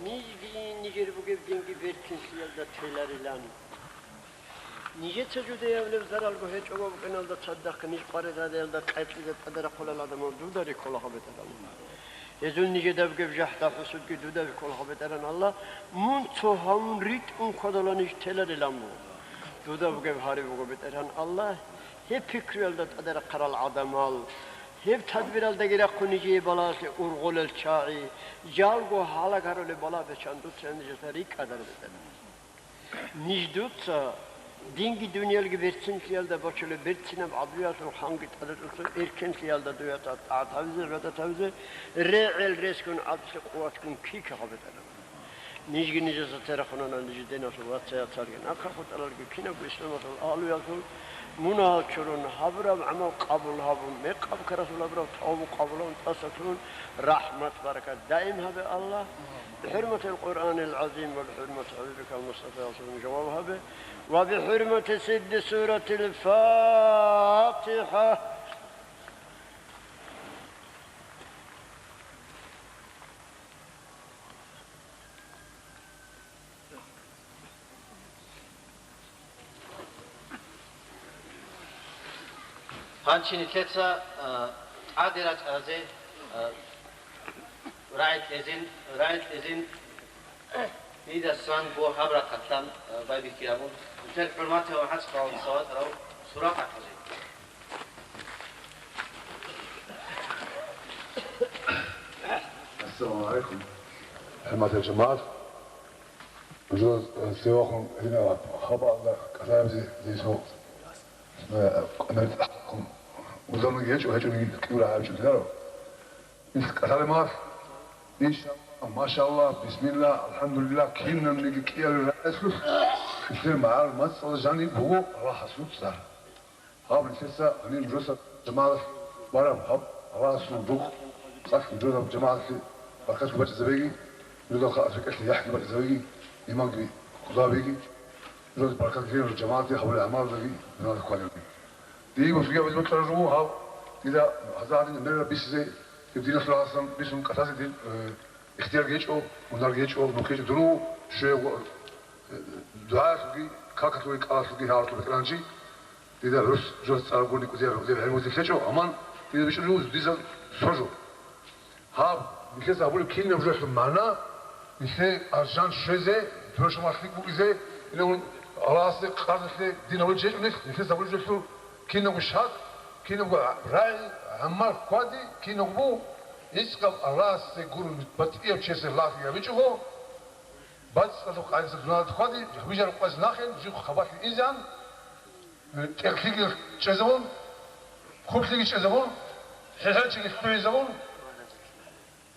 Нижги нижер бугеб динги берцинлъиялда теларилан. Нижеца жуде гьабулеб заралго гьечӀого букӀиналда цадахъ ниж къваригӀадаялда къеркьизе тӀаде рахъулел гӀадамал дуда риккола, гьаб БетӀергьан. Гьезул нижедаб геб жахӀда-хӀусудги дуда биккола, гьаб БетӀергьан Аллагь, мун цо гьавун ритӀун кодала ниж теларилан буго. Дуда бугеб гьари буго, БетӀергьан Аллагь, гьеб пикруялда тӀаде рахъарал гӀадамал, гьеб тадбиралдаги рахъун нижее балагьалъе ургъулел чагӀи, жалго гьалагарулеб бала бечан дуца нижеца рикӀкӀадар, БетӀергьан. Ниж дуца динги дуниялги берцинлъиялда бачулеб берцинаб гӀадлуялъул ханги тӀадегӀанасул эркенлъиялда дуе тӀа-, тӀагӀат гьабизе, гӀибадат гьабизе, регӀел ресгун, гӀадлъи къуватгун ккике, гьаб БетӀергьан. Нижги нижеца терахъунана ниж диналъул вацаяцалги, нахъа хутӀаралги, кинабго исламалъул агьлуялъул мунагьал чурун, гьабураб гӀамал къабул гьабун, мекъаб ккарасул гьабураб тавбу къабул гьабун, тӀаса тун, рахӀмат-баракат даим гьабе, Аллагь. بحرمة القرآن العظيم وبحرمة حبيبك المصطفى صلى الله عليه وسلم جواب هبه، وبحرمة سر سورة الفاتحة. Гьанже нилъеца, а, тӀаде рачӀаразе, а, рагӀи кьезин, рагӀи кьезин, дидасан гьаб рахъалъан, а, байбихьи абун, нилъер хӀурматияв МухӀаммад Салават, Салават Рав Суракъ ахъазе. Ассаламу гӀалайкум, хӀурматиял жамагӀат. Нужер, э, севахун гьединаб хабалда кӀалъазе десо, э, кӀамер-, узамиги гьечӀо, гьечӀониги кӀиура гьабичӀо динаро. Ил кӀалъалеб мехалъ, иншаллагь, машаллагь, бисмиллагь, алхӀамдулиллагь, кинабниги кӀиабилеб рагӀалъулъ, нилъер магӀарул мацӀалда жаниб буго Аллагьасул цӀар. Гьаб нилъеца гьанир нужеца жамагӀаталъ бараб гьаб Аллагьасул рукъ, цӀакъ нужеда жамагӀаталъе баракат бачӀизабеги, нужеда халкъалъе рекӀелъе яхӀги бачӀизабеги, иманги кколабеги, нужеда баракат гьабеги, жамагӀаталъе гьабулел гӀамалалдаги нужеда кколебги. Дие бусурбабаз бокьараб жо буго гьаб, дида гьазда гьадин мераб бисизе, дир диналъул рагӀалдасан бисун кӀалъазе дир, э, ихтияр гьечӀо, мунагь гьечӀо, нух гьечӀо, дун щвеяв, э, дугӀаялъулги, какалъулги, кӀалалъулги гьаварлъу бекьанчи. Дида гӀурус жо цӀар гурони кӀудияб гӀелмуялъе лъечӀо, амма дида бичӀчӀулев дица цо жо. Гьаб, нилъеца гьабулеб кинаб жоялъул магӀна, нилъее аржан щвезе, тӀоцебесеб мехалъ букӀизе, гьединав Аллагьасде къарзалъе дин гьабулев чи гьечӀо нилъ, нилъеца гьабулеб жоялъул кинабго шартӀ, кинабго рагӀи, гӀамал хьвади, кинабго гӀицӀаб Аллагьасде гурони батӀияб чиясе лагълъи гьабичӀого, бацӀцӀадаб къагӀидаялъ дуниялалда хьвади, вижараб къоялъ нахъе, жив хабалъи инзегӀан, тӀехьлъиги чӀезабун, хъублъиги чӀезабун, хӀехӀелчиги лъугӀизабун,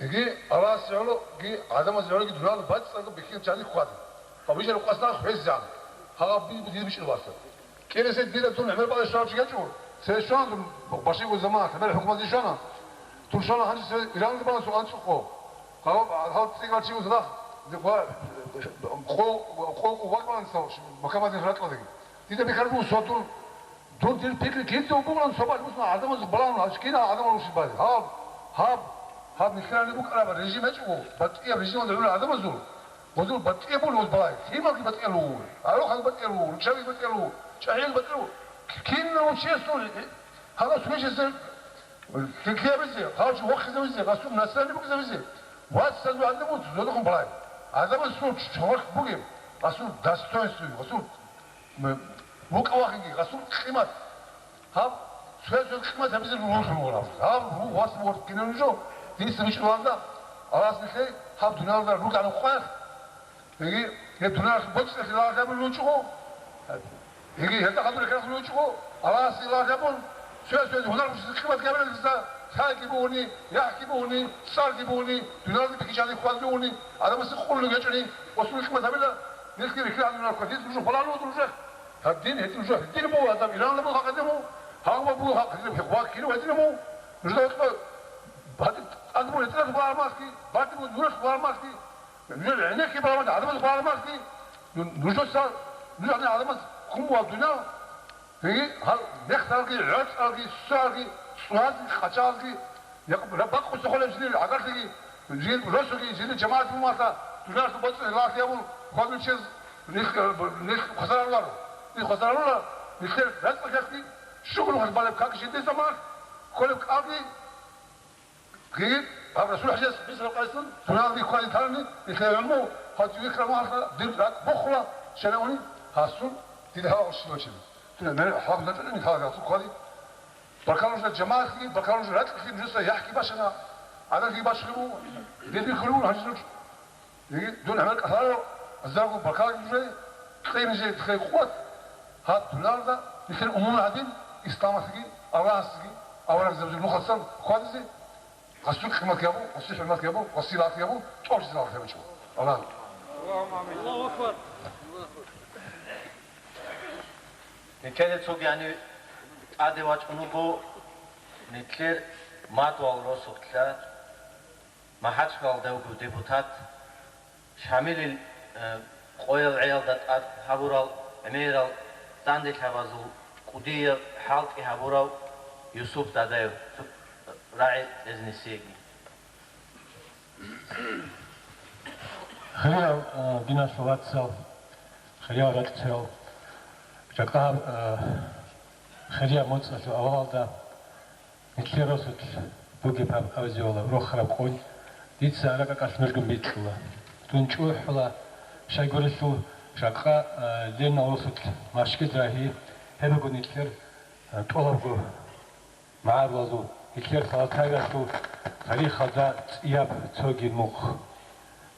яги Аллагьасе гӀологи гӀадамазе гӀологи дуниялалда бацӀцӀадаб бихьинаб жаниб хьвади. Ва вижараб къоялъ нахъе хвезегӀан. Гьаб би-, дир бичӀчӀулеб вацал. КӀиабилеб дида дун гӀемер бакӀалде щварав чи гьечӀо. Цере щвана дун, башиго замана, гӀемер хӀукуматалде щвана. Дун щвана гьанже цере Иранги бана цо анцӀго къо. Гьав, гьав цӀикӀкӀарав чи вуса дагь, къо-, къо-, къо-, вакъана цо Маккабазин ракьалдаги. Дида бихьараб буго, цо дун, дун дир пикри кидаго бугоан, цо бакӀ мусна гӀадамаз балагьун, гьанже кинал гӀадамал рушин базе. Гьаб, гьаб, гьаб нилъералъе букӀараб режим гьечӀого, батӀияб режималда гӀурал гӀадамазул, гъозул батӀияб буго гъоз балагьи, лъималги батӀияб буго, гӀарухъалги батӀияб буго, руччабиги батӀияб буго, чӀахӀиял батӀияб буго. Кинав чиясул гьалас вижизе лъикӀлъи гьабизе, гъав чи вохизавизе, гъасул наслание букӀизавизе, вацазул гӀадамал цӀодохун балагьи. ГӀадамазул чорх бугеб, гъасул достоинство, гъасул м-, вукӀа-вахинги, гъасул къимат. Гьаб, цояз-цояз къимат гьабизе рурухъун вугьун гьаб. Гьаб, ру-, вас морт кинаб жо, дица бичӀчӀуларда, Аллагьас нилъее гьаб дуниялалда рукӀана къоялъ, яги гьеб дуниялалъул боцӀиялъе лагъ гьабулев вучӀого, яги гьелда хадур рекъараб вучӀого, Аллагьасе лагъ гьабун, цояз-цояз гьунар бучӀизе къимат гьабилеб жинца, лъайги бугони, яхӀги бугони, цӀарги бугони, дуниялалда бихьинчи гьаниб хьвадулев вугони, гӀадамасе къуллуги гьечӀони, гъосул къимат гьабила, нилъги рихьила гьаниб наркотикалъ нуж хвалалуго нужехъ. Гьадин гьедин нуж гьедин буго, гьадаб Иранлаб халкъ гьедин буго, гьагъаб буго халкъ гьедин, гьеб хваккине гьедин буго. Нужда гьеб батӀи-, тӀад буго гьетӀераб хвараб мехалъги, батӀи буго нуралъ хвараб мехалъги, нужер гӀенекке бараб мехалъ, гӀадамаз хвараб мехалъги, ну-, нужеца, нуж гьадин гӀадамаз ккун буго гьаб дуниял, яги гьал мехталги, гӀорцӀалги, сусарги, цӀуязги, къачалги, Якъуб, раб бакъуса холеб жиндир гӀагарлъиги, жиндир росуги, жиндир жамагӀат бумалъа, дуниялалъул боцӀи лагълъи гьабун, хьвадулев чияс нилъ, нилъ хвасар гьаруларо. хвасарлъула, нилъер ракӀалъахъги щугьун хъалбалеб как жиндир заманалъ кколеб кӀалги, гьигьи, гьаб Расул ХӀажияс бицараб къайсан, суналги кквалин тарани, нилъер гӀумру, гьав вихьараб махалъа дир ракӀ бухула, щай абуни, гьасул дир хӀалал щивав чи. Дуне мер хӀалал датӀани нилъер гьасул кквали. Баркала нужер жамагӀатлъи, баркала нужер ракьалъи, нужеца яхӀги бачана, гӀадалги бачулеб буго, дир бихьулеб буго гьанже нуж. Диги дун гӀемер кӀалъаро, азарго баркала нужее, кьей нужее хай къуват, гьаб дуниялалда нилъер умумул гьадин, исламалъги, Аллагьасги, аварагзабазул нухалъан хьвадизе, гъасул къимат гьабун, гъасул хӀурмат гьабун, гъасул лагъ гьабун, тӀоржизе лагъ гьабичӀо. Аллагь. Нилъеда цоги гьанив тӀаде вачӀун вуго, нилъер Мадугьал росулъа МахӀачкъалалда вуго депутат, Шамилил, э, къоял гӀеялда тӀад гьабурал, гӀемерал данделъабазул кӀудияб хӀалтӀи гьабурав Юсуп Дадаев, рагӀи кьезе несиеги. Хириял, э, диналъул вацал, хириял ракьцоял, жакъа, э, хирияб моцӀалъул авалалда нилъер росулъ бугеб гьаб абизевала рохараб къойил дица ракӀалъ нужгун бикьула. Дун чӀухӀула, щайгурелъул жакъа, э, Ленинал росулъ машгид рагьи, гьеб буго нилъер, э, тӀолабго магӀарулазул, нилъер Салатаевалъул тарихалда цӀияб цоги мухъ.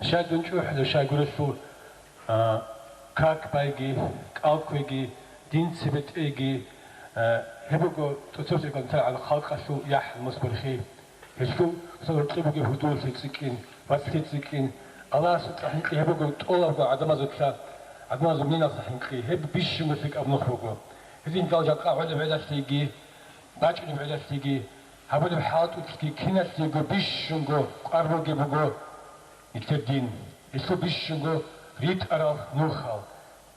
Щай дун чӀухӀулев, щайгурелъул, а, как байги, кӀал кквеги, дин цебетӀейги, а, гьеб буго тӀоцебесеб кӀалъалъул халкъалъул яхӀ мусбурхи. Гьелъул цо гьоркье бугеб гьудуллъи цӀикӀкӀин, вацлъи цӀикӀкӀин, Аллагьасукьа хӀинкъи гьеб буго тӀолабго гӀадамазулъа, гӀадамазул миналъа хӀинкъи, гьеб бищунго лъикӀаб нух буго. Гьединлъидал жакъа гӀолеб гӀелалъиги, бачӀунеб гӀелалъиги, гьабулеб хӀалтӀулъги киналъего бищунго къвар бугеб буго нилъер дин, гьелъул бищунго ритӀарал нухал,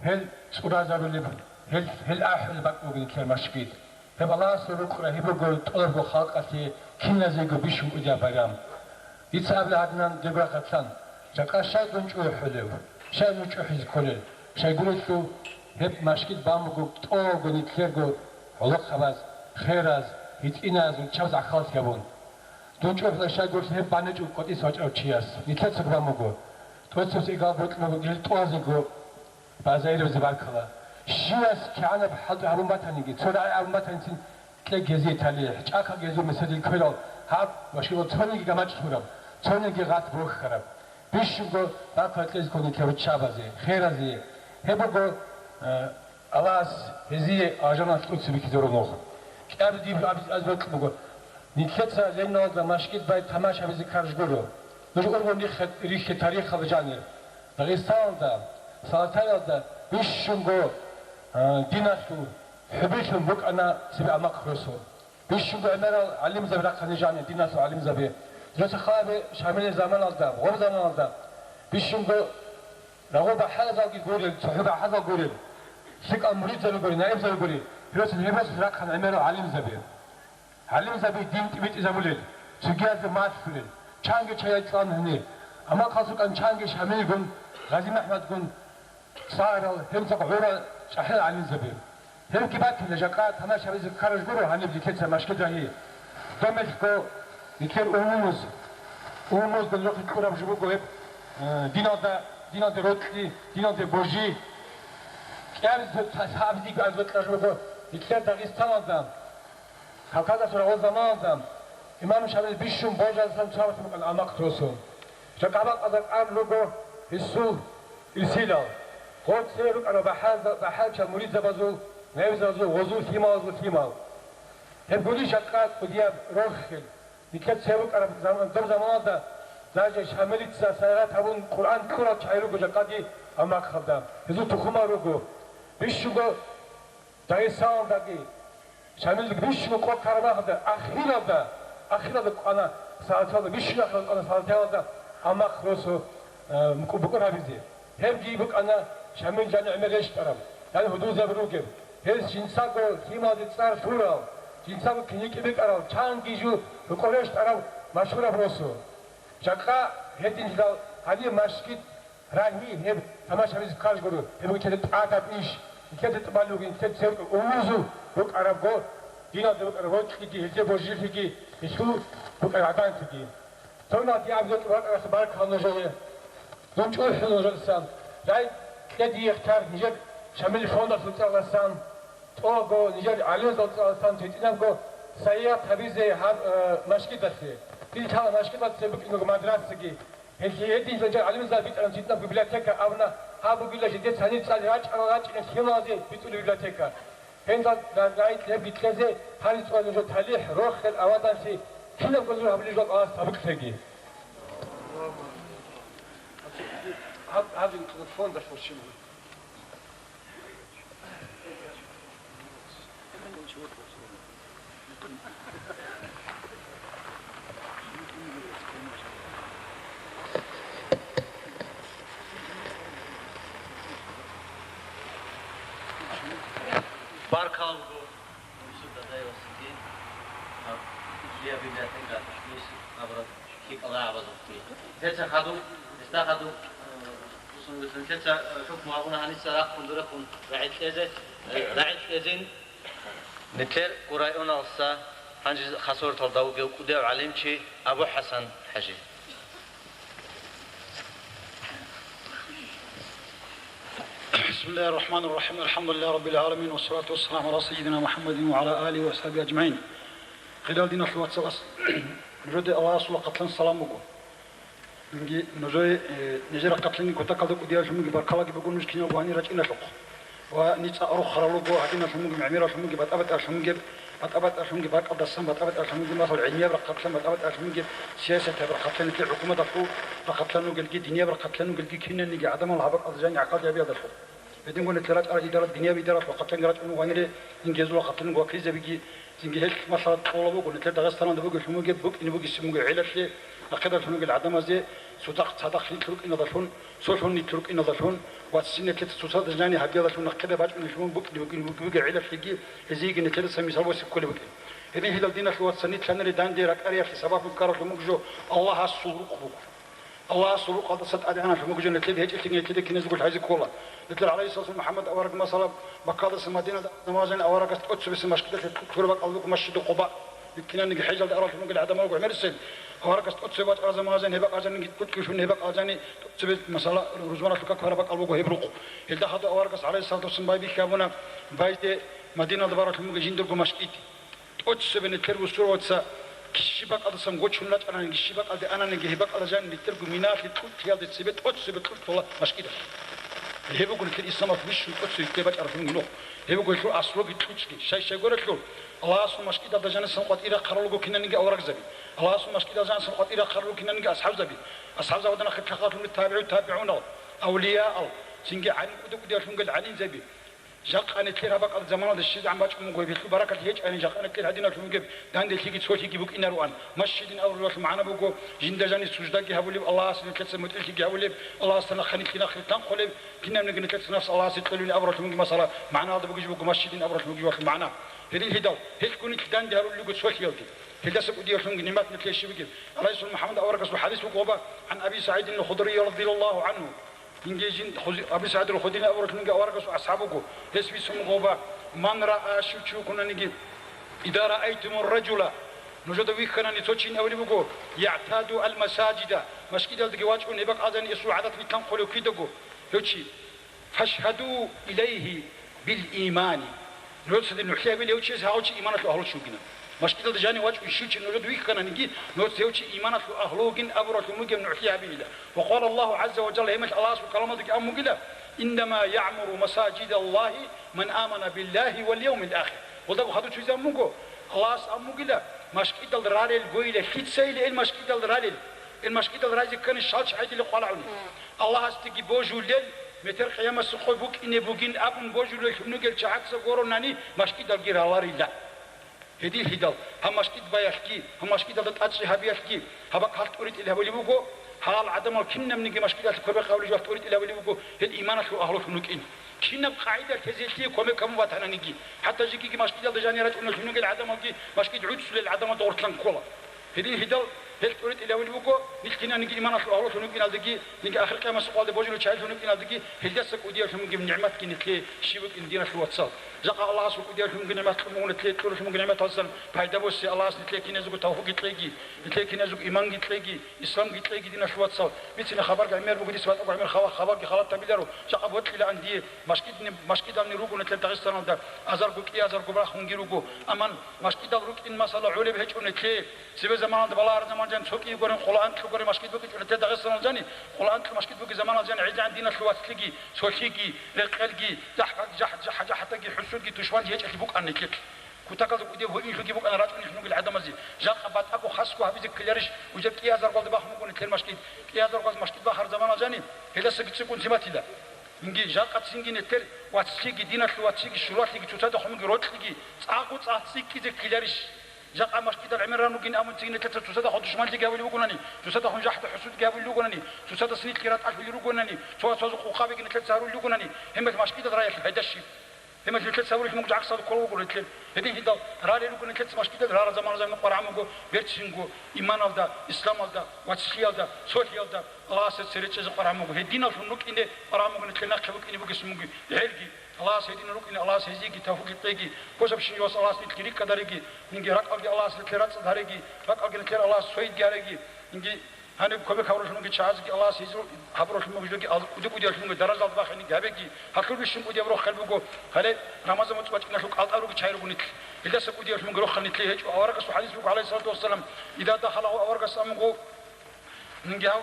гьел цӀуразарулеб, гьел, гьел ахӀулеб бакӀ буго нилъер машгид. Гьеб Аллагьасул рукъ рагьи буго тӀолабго халкъалъе киназего бищун кӀудияб байрам. Дица абила гьадинан деб рахъалъан, жакъа щай дун чӀухӀулев, щай нуж чӀухӀизе кколел, щайгурелъул гьеб машгид бан буго тӀолабго нилъерго гӀолохъабаз, хераз, гьитӀиназ, руччабаз гӀахьаллъи гьабун. Дун чӀухӀула щайгурелъул гьеб баничӀо къватӀиса вачӀарав чияс, нилъецаго бан буго. ТӀоцебесеб кӀал бокьун буго гьел тӀуразего. Базаировзе баркала. Щивас кигӀанаб хӀалтӀи гьабун батаниги, цо рагӀи гьабун батаницин кье гьезие талихӀ, чӀахъа гьезул меседил кверал гьаб ва щивал цониги гамачӀ лъураб, цониги гъат бохьараб. Бищунго баркала кьезе ккола нилъер руччабазе, херазе. Гьеб буго, э, Аллагьас гьезие алжаналъ тӀоцебе бихьизарун нух. КӀиабилеб диб абиз-, абизе бокьун буго. Нилъеца Лениналда машгид бай тамаш гьабизе карж гуро. Нуж ургъун рихье, рихье тарихалда жанир. Дагъистаналда, Салатаялда бищунго, а, диналъул хӀубилъун букӀана цебе амакъ росун. Бищунго гӀемерал гӀалимзаби рахъани жанир, диналъул гӀалимзаби. Жо цохъабе Шамилил заманалда, гъоб заманалда бищунго рагъул бахӀарзалги гурел, цохӀо бахӀарзал гурел, лъикӀал муридзаби гури, наибзаби гури, гьеб росун, гьеб росун рахъан гӀемерал гӀалимзаби. ГӀалимзаби дин тӀибитӀизабулел, цогиязда малъулел, чанги чаяй цӀан гьанир, амма хасукъан чанги Шамилгун, ГъазимахӀмадгун, Сагърал, гьеб цо гӀура чӀахӀиял гӀалимзаби. Гьебги батила, жакъа тамаш гьабизе ккараб гуро гьаниб нилъеца машгид рагьи. Гьединлъидал нилъер умумуз, умумузда нилъехъе кьураб жо буго гьеб, э, диналда, диналде рокьи, диналде божи. КӀиабилеб цо-, цо-, цо гьабизеги абизе кьураб жо буго нилъер Дагъистаналда. Кавказалъул рагъул заманалда имам Шамил бищун божарасан цояб букӀана амакъ росун. Жакъа бакъазда кӀар руго гьесул ирсилал. ГъорцӀе рукӀана бахӀарза-, бахӀарчал муридзабазул, наибзабазул, гъозул лъималазул лъимал. Гьеб гури жакъа кӀудияб рохел. Нилъер цебе букӀараб заман, доб заманалда даже Шамилица сайгъат гьабун Къуръан кьурал чагӀи руго жакъаги амакъалда. Гьезул тухумал руго. Бищунго Дагъистаналдаги, Шамилги бищун къо ккараб мехалда, ахиралда, ахиралда кӀвана Салатаялда, бищун ахиралда кӀвана Салатаялда амакъ росу, э, мукӀу-, букӀун гьабизе. Гьебги букӀана Шамил жани гӀемер рещтӀараб, жани гьудулзаби ругеб. Гьез жинцаго лъималазе цӀар лъурал, жинцаго киникӀи бикӀарал, чанги жо рокъов рещтӀарав машгьурав росу. Жакъа гьединлъидал гьаниб машгьид Рагьи, гьеб тамаш гьабизе ккараб гуро, гьеб буго тӀадаб иш. Нилъеда тӀубал ругин, нилъеда цеве умумузул букӀарабго, диналда букӀараб рокьиги, гьезие божилъиги, гьелъул букӀараб гӀадамлъиги. Цонаде абизе тӀубал ракӀалъе баркал нужее. Дун чӀухӀун нужедасан, рагӀи кьеги ихтияр нижер Шамил фондалъул цӀаралдасан, тӀого нижер гӀалимзал цӀаралдасан, гьитӀинабго сайигъат гьабизе гьаб, э, машгидалъе. Дир лъала машгидалъе букӀинаго мадрасаги. Гьелъие гьединлъидал гӀалимзаб битӀараб жинда библиотека абуна, гьаб бугила жидеца гьанир цӀализе рачӀарал рачӀинел лъималазе битӀулеб библиотека. Гьелда рагӀи кьеги кьезе гьанир цӀализе нужер талихӀ, рохел, аваданлъи кинабго нужер гьабулеб жо Аллагьас гьабулъеги. Гьаб, гьаб телефондалъ щиб? Баркал буго Юсуп Дадайовасги, гьаб, Илья библиотека, Юсуп абураб. ЛъикӀал рагӀабазухъги. Нилъеца хадуб, гьесда хадуб, э, бусун-, нилъеца, э, хӀукму гьабуна гьаниса рахъун дурехун рагӀи кьезе, э, рагӀи кьезин. Нилъер Къурайоналса гьанже хасарталда вугев кӀудияв гӀалимчи Абу ХӀасан ХӀажи. بسم الله الرحمن الرحيم. الحمد لله رب العالمين. والصلاة والسلام على سيدنا محمد وعلى آله وأصحابه أجمعين. Хириял диналъул вацал, ас-, нужеде Аллагьасул рахъалъан салам буго. Нинги нужее, э, нижер рахъалъанги кутакалда кӀудиялъун бугеб баркалаги буго нуж киналго гьанир рачӀиналъухъ. Ва нижеца арухъарал руго гьадиналъун бугеб, гӀемералъун бугеб, батӀа-батӀаялъун бугеб, батӀа-батӀаялъун бугеб, масала, гӀилмияб рахъалъан, батӀа-батӀаялъун бугеб, сиясатаб рахъалъан, нилъер хӀукуматалъул рахъалъан ругелги, динияб рахъалъан ругелги, кинабниги гӀадамал гьаб бакӀалда жани гӀахьаллъи гьабиялдалъун. Гьединго нилъер рачӀарал идара-, динияб идаралъул рахъалъанги рачӀун вугонире, нинги гьезул рахъалъан вакилзабиги, цинги гьелъ, масала, кьола буго, нилъер Дагъистаналда бугелъун бугеб, букӀине бугесин бугеб гӀелалъе, нахъедалъун бугел гӀадамазе цадахъ, цадахъ нилъ рукӀиналдалъун, цолъун нилъ рукӀиналдалъун, вацин нилъеца цоцазда жани гьабиялдалъун нахъеда бачӀунелъун букӀине бугин, бугеб гӀелалъеги, гьезиеги нилъеда цо мисал босе кколеб букӀин. Гьедин гьелал диналъул вацал, нилъ гьанире данде ракӀариялъе сабаблъун ккаралъун буго жо Аллагьасул рукъ буго. Аллагьасул рукъалдаса тӀадегӀанлъун буго жо нилъеда гьечӀелъиги, нилъеда киназего лъазе ккола. Нилъер гӀалайгьиссалату Мухаммад авараг, масала, Маккадаса Мадиналда замазани аварагас тӀоцебесеб машгидалъе ккураб бакӀал буго Масжиду Къуба. Биккинаниги хӀежалде аралъун бугел гӀадамал руго гӀемерисел. Аварагас тӀоцебе бачӀарал замазани гьеб бакӀалжаниги кучӀкӀушун гьеб бакӀалжани тӀоцебе, масала, рузманалъул как бараб бакӀал буго гьеб рукъ. Гьелда хадуб аварагас гӀалайгьиссалату вассалам байбихьи гьабуна байде Мадиналда баралъун бугел жиндирго машгиди. ТӀоцебе нилъер бусурбабаца щиб бакӀалдасан гочун рачӀананиги, щиб бакӀалде ананиги, гьеб бакӀалда жани нилъерго минаялъе кьуркьиялде цебе тӀоцебе кьуркьула машгидалъ. Гьеб буго нилъер исламалъ бищун тӀоцебе кье бачӀаралъун гьинухъ. Гьеб буго гьелъул аслуги кьучӀги. Щай-щайгурелъул, Аллагьасул машгидалда жанисан къватӀир рахъарал руго кинаниги аварагзаби. Аллагьасул машгидалда жанисан къватӀир рахъарал руго кинаниги асхӀабзаби. АсхӀабзабазда нахъе лъахъалъун табигӀу табигӀунал, авлияал, цинги гӀалим кӀуда-кӀудиялъун гел гӀалимзаби. Жакъа нилъер гьаб бакӀал заманалда щиб гӀан бачӀун буго, гьелъул баракат гьечӀани, жакъа нилъер гьадиналъун бугеб данделъиги цолъиги букӀинароан. Масжидин абуралъул магӀна буго, жинда жанир суждаги гьабулеб, Аллагьасе нилъеца мутӀигӀлъиги гьабулеб, Аллагьасда нахъа нилъги нахъе танхъулеб, кинабниги нилъеца нафс Аллагьасе кьолевин абуралъун бугеб масала, магӀналда бугеб жо буго масжидин абуралъун бугеб жолъул магӀна. Гьедин гьедал, гьелъго нилъ данде гьарулел руго цолъиялде. Гьелдаса кӀудиялъунги нигӀмат нилъее щиб бугеб. Гьалайсул МухӀаммад аварагасул хӀадис буго, ва гӀан Аби СагӀидин Худриy радияллагьу гӀангьу. Инги жин хузи-, Аби СагӀид аль-Худри абуралъунги аварагасул асхӀаб вуго. Гьес бицун буго ва: «Ман раа», щив чи вукунаниги, «иза раайтумур ражула», нужеда вихьанани цо чин абулеб буго, «ягӀтаду аль-масажида», машгидалдаги вачӀун гьеб бакӀалдани эсул гӀадат битӀанхъулев кидаго гьев чи, «фашгьаду илайгьи бил-имани». Нужеца дир нугӀлъи гьабила гьев чияс, гьав чи иманалъул агьлу чи вугилан. Машгидалда жанив вачӀун щив чи нужеда вихьананиги, нужеца гьев чи иманалъул агьлу вугин абуралъун бугеб нугӀлъи гьабила. Ва къала Аллагьу гӀазза ва жалла, гьебмехалъ Аллагьасул каламалдаги абун бугила: «Иннама яъмуру масажидаллагьи ман амана биллагьи вал явмил ахир». Гьелдаго хадур чуйзабун буго, Аллагьас абун бугила, машгидал рарел гойила, лъицайила ил машгидал рарел, ил машгидал разе ккани шалч гӀедили къвалаӀуни. Аллагьасдеги божулел, метер къиямасухъе букӀине бугин абун божулел лъугьунел чагӀаца гуронани машгидалги раларила. Гьедин гьедал, гьаб машгид баялъги, гьаб машгидалда тӀадчӀи гьабиялъги, гьаб бакӀ гьалъ тӀуритӀил гьабулеб буго, гьал гӀадамал кинабниги машгидалъе квербахъ гьабулеб жо гьалъ тӀуритӀил гьабулеб буго, гьел иманалъул агьлулъун рукӀин. Кинаб къагӀидалъ гьез гьелъие кумек гьабун ватананиги, хӀатта жеги машгидалда жанир рачӀунеллъун ругел гӀадамалги, машгид гӀуцӀулел гӀадамалда гъорлъан ккола. Гьедин гьедал, Гьел тӀуритӀилавил буго, нилъ кинаниги иманалъул агьлулъун вукӀиналдеги, нилъги ахир къиямасеб къоялде божулел чагӀилъун вукӀиналдеги, гьелдаса кӀудиялъунги нигӀматги нилъее щиб букӀин, диналъул вацал. Жакъа Аллагьасул кӀудиялъунги нигӀмат кьун буго нилъее, кьурулъун буго нигӀматалдасан пайда босе. Аллагьас нилъее киназего тавфикъги кьеги, нилъее киназего иманги кьеги, исламги кьеги, диналъул вацал. Бицине хабарги гӀемер буго, дица батӀаго гӀемер хабар, хабарги халатабиларо. Жакъа бокьилаан дие, машкидни-, машкидални руго нилъер Дагъистаналда, азарго, кӀиазарго бахунги руго. Амма машкидал рукӀин, масала, гӀолеб гьечӀо нилъее. Цебе заманалда, балагьараб заманалда жани, цо кӀиго гурин, къоло анкьго гурин машгид букӀинчӀо нилъер Дагъистаналда жани, къоло анкьго машгид бугеб заманалда жани, гӀезегӀан диналъул вацлъиги, цолъиги, рекъелги, дагь-, жахӀ-, жахӀатаги, хӀусудги, тушманги гьечӀелъи букӀана нилъехъ. Кутакалда кӀудияб гьуинлъуги букӀана рачӀунелъун ругел гӀадамазе. Жакъа батӀаго хасго гьабизе ккеларищ, уже кӀиазаргоялда бахун буго нилъер машгид? КӀиазаргоялда машгид бахараб заманалда жани, гьелдасаги цӀикӀкӀун тиматила. Инги, жакъа цинги нилъер вацлъиги, диналъул вацлъиги, щулалъиги, цоцазда хъумги рокьиги цӀакъго цӀакъ цӀикӀкӀизе ккеларищ? Жакъа машгидал гӀемер ран ругин абун цинги нилъеца цоцазда хъо душманлъиги гьабулеб бугонани, цоцазда хъун жахӀда-хӀусудги гьабулеб бугонани, цоцазда синлъи ратӀалъулел ругонани, цо-, цоцазда къукъабиги нилъеца гьарулел ругонани, гьебмехь машгидал раялъул пайда щиб? Гьебмехь нилъеца гьарулел мугу жакъасда ккола буго нилъер. Гьедин гьедал ралел руго нилъеца машгидал, рараб заманалда жани къварагӀун буго берцинго иманалда, исламалда, вацлъиялда, цолъиялда. Аллагьасда цере чӀезе къварагӀун буго, гьединаллъун рукӀине къварагӀун буго, нилъер нахъе букӀине бугесин буго гӀелги. Аллагьас гьединал рукӀине Аллагьас гьезиеги тавфикъ кьеги, квешабщинаб жо Аллагьас нилъги рикӀкӀад гьареги, нинги ракӀалги Аллагьас нилъер рацӀцӀад гьареги, ракӀалги нилъер Аллагьас цойидги гьареги, нинги гьаниб кумек гьабуралъунги чагӀазги Аллагьас гьезул гьабуралъун буго жоги ал-, кӀуди-кӀудиялъунги даражалда бахинеги гьабеги. Гьалъул бищун кӀудияб рохел буго, гьале Рамазан муцӀ бачӀиналъул кӀалтӀа руги чай руго нилъ. Гьелдаса кӀудиялъунги рохел нилъее гьечӀо. Аварагасул хӀадис буго, гӀалайгьиссалату вассалам, ида дахала, аварагас амуго, Нинги гьав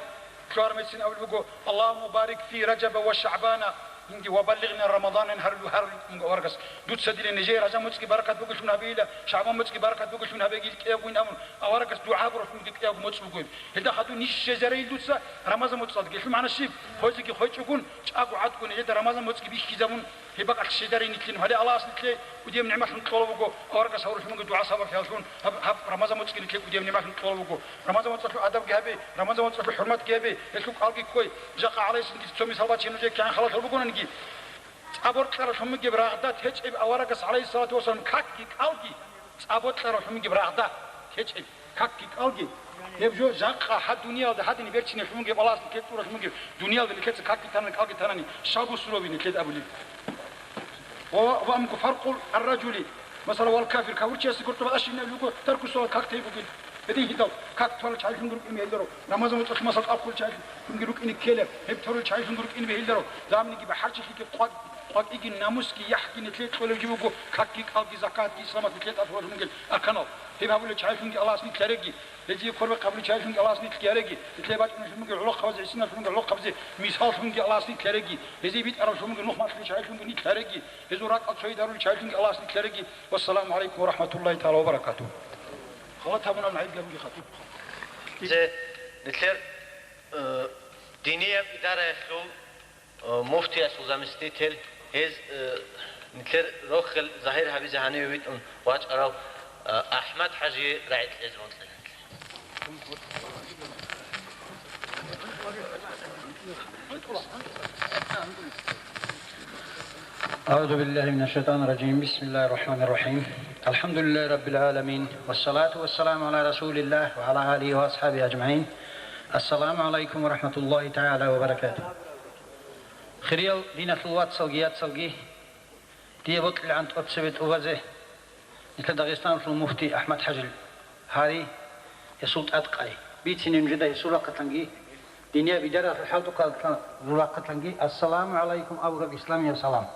лъугьармецин абулеб буго: «Аллагьумма барик фи Ражаба ва ШагӀбана», нинги «ва баллигъна Рамадан», гьарулев гьарулев вукӀун буго аварагас: «Дуца дила нижее Ражаб муцӀги баракат бугелъун гьабейила, ШагӀбан муцӀги баракат бугелъун гьабейила», кӀиявгойин абун, аварагас дугӀа гьабуралъунги кӀиявго муцӀ буго. Гьелда хадуб ниж щвезарейил дуца Рамазан муцӀалда. Гьелъул магӀна щиб? Гьезиги хвечӀогун, чӀаго гӀадгун гьелда Рамазан муцӀги бихьизабун, гьеб бакӀалъ щвезарейин нилъин. Гьале Аллагьас нилъее кӀудияб нигӀматлъун кьола буго, аварагас гьавуралъунги дугӀа-сабаблъиялъун гьаб, гьаб Рамазан муцӀги нилъее кӀудияб нигӀматлъун кьола буго. Рамазан муцӀалъул адабги гьабе, Рамазан муцӀалъул хӀурматги гьабе, гьелъул кӀалги ккой. Жакъа гӀалайсинги цо мисал бачине нужее кигӀан халатал бугониги, цӀа бокьаралъун бугеб рагъда течӀеб аварагас, гӀалайгьиссалату вассалам, какги кӀалги, цӀа бокьаралъун бугеб рагъда течӀеб какги кӀалги, гьеб жо жакъа гьаб дуниялда гьадин берцинелъун бугеб, Аллагьас нилъее кьуралъун бугеб, дуниялда нилъеца какги танани, кӀалги танани, щал бусурбаби нилъеда абулеб? Ва, ва амку фаркъул ар-ражули, масала, вал кафир, кафурчиясе гуртӀа ва ашинаб луго, тарку салат как тей бугин. Гьедин гьидал, как тора чагӀилъун рукӀин бегьилдаро, Рамазан муцӀалъ масал кӀал ккола чагӀилъун рукӀине ккелеб, гьеб тора чагӀилъун рукӀин бегьилдаро, заманиги бахӀарчилъиги къвакӀ-, къвакӀиги намусги яхӀги нилъее кьолеб жо буго, какги кӀалги закатги исламалъ нилъее тӀад гьорун бугел арканал. Гьеб гьабулел чагӀилъунги Аллагьас нилъ гьареги, гьезие квербакъ гьабулел чагӀилъунги Аллагьас нилъ гьареги, нилъее бачӀуналъун бугел гӀолохъабазе, гӀисиналъун бугел гӀолохъабазе мисаллъунги Аллагьас нилъ гьареги, гьезие битӀаралъун бугел нухмалъулел чагӀилъунги нилъ гьареги, гьезул ракӀал цойидарулел чагӀилъунги Аллагьас нилъ гьареги. Вассаламу гӀалайкум ва рахӀматуллагьи тагӀала ва баракатугьу. Халат гьабунаб гӀайиб гьабуги хатӀуб. Зе нилъер, э, динияб идараялъул, э, муфтиялъул заместитель, гьез, э, нилъер рохел загьир гьабизе гьаниве витӀун вачӀарав, э, АхӀмад-хӀажие рагӀи кьезе бокьилан. أعوذ بالله من الشيطان الرجيم. بسم الله الرحمن الرحيم. الحمد لله رب العالمين. والصلاة والسلام على رسول الله وعلى آله وأصحابه أجمعين. السلام عليكم ورحمة الله تعالى وبركاته. Хириял диналъул вацалги яцалги, дие бокьилгӀан тӀоцебе тӀубазе. Нилъер Дагъистаналъул муфти АхӀмад-хӀажил гьари, гьесул тӀадкъай. Бицине нужеда гьесул рахъалъанги, динияб идараялъул хӀалтӀухъалъул рахъалъанги ассаламу гӀалайкум абураб исламияб салам.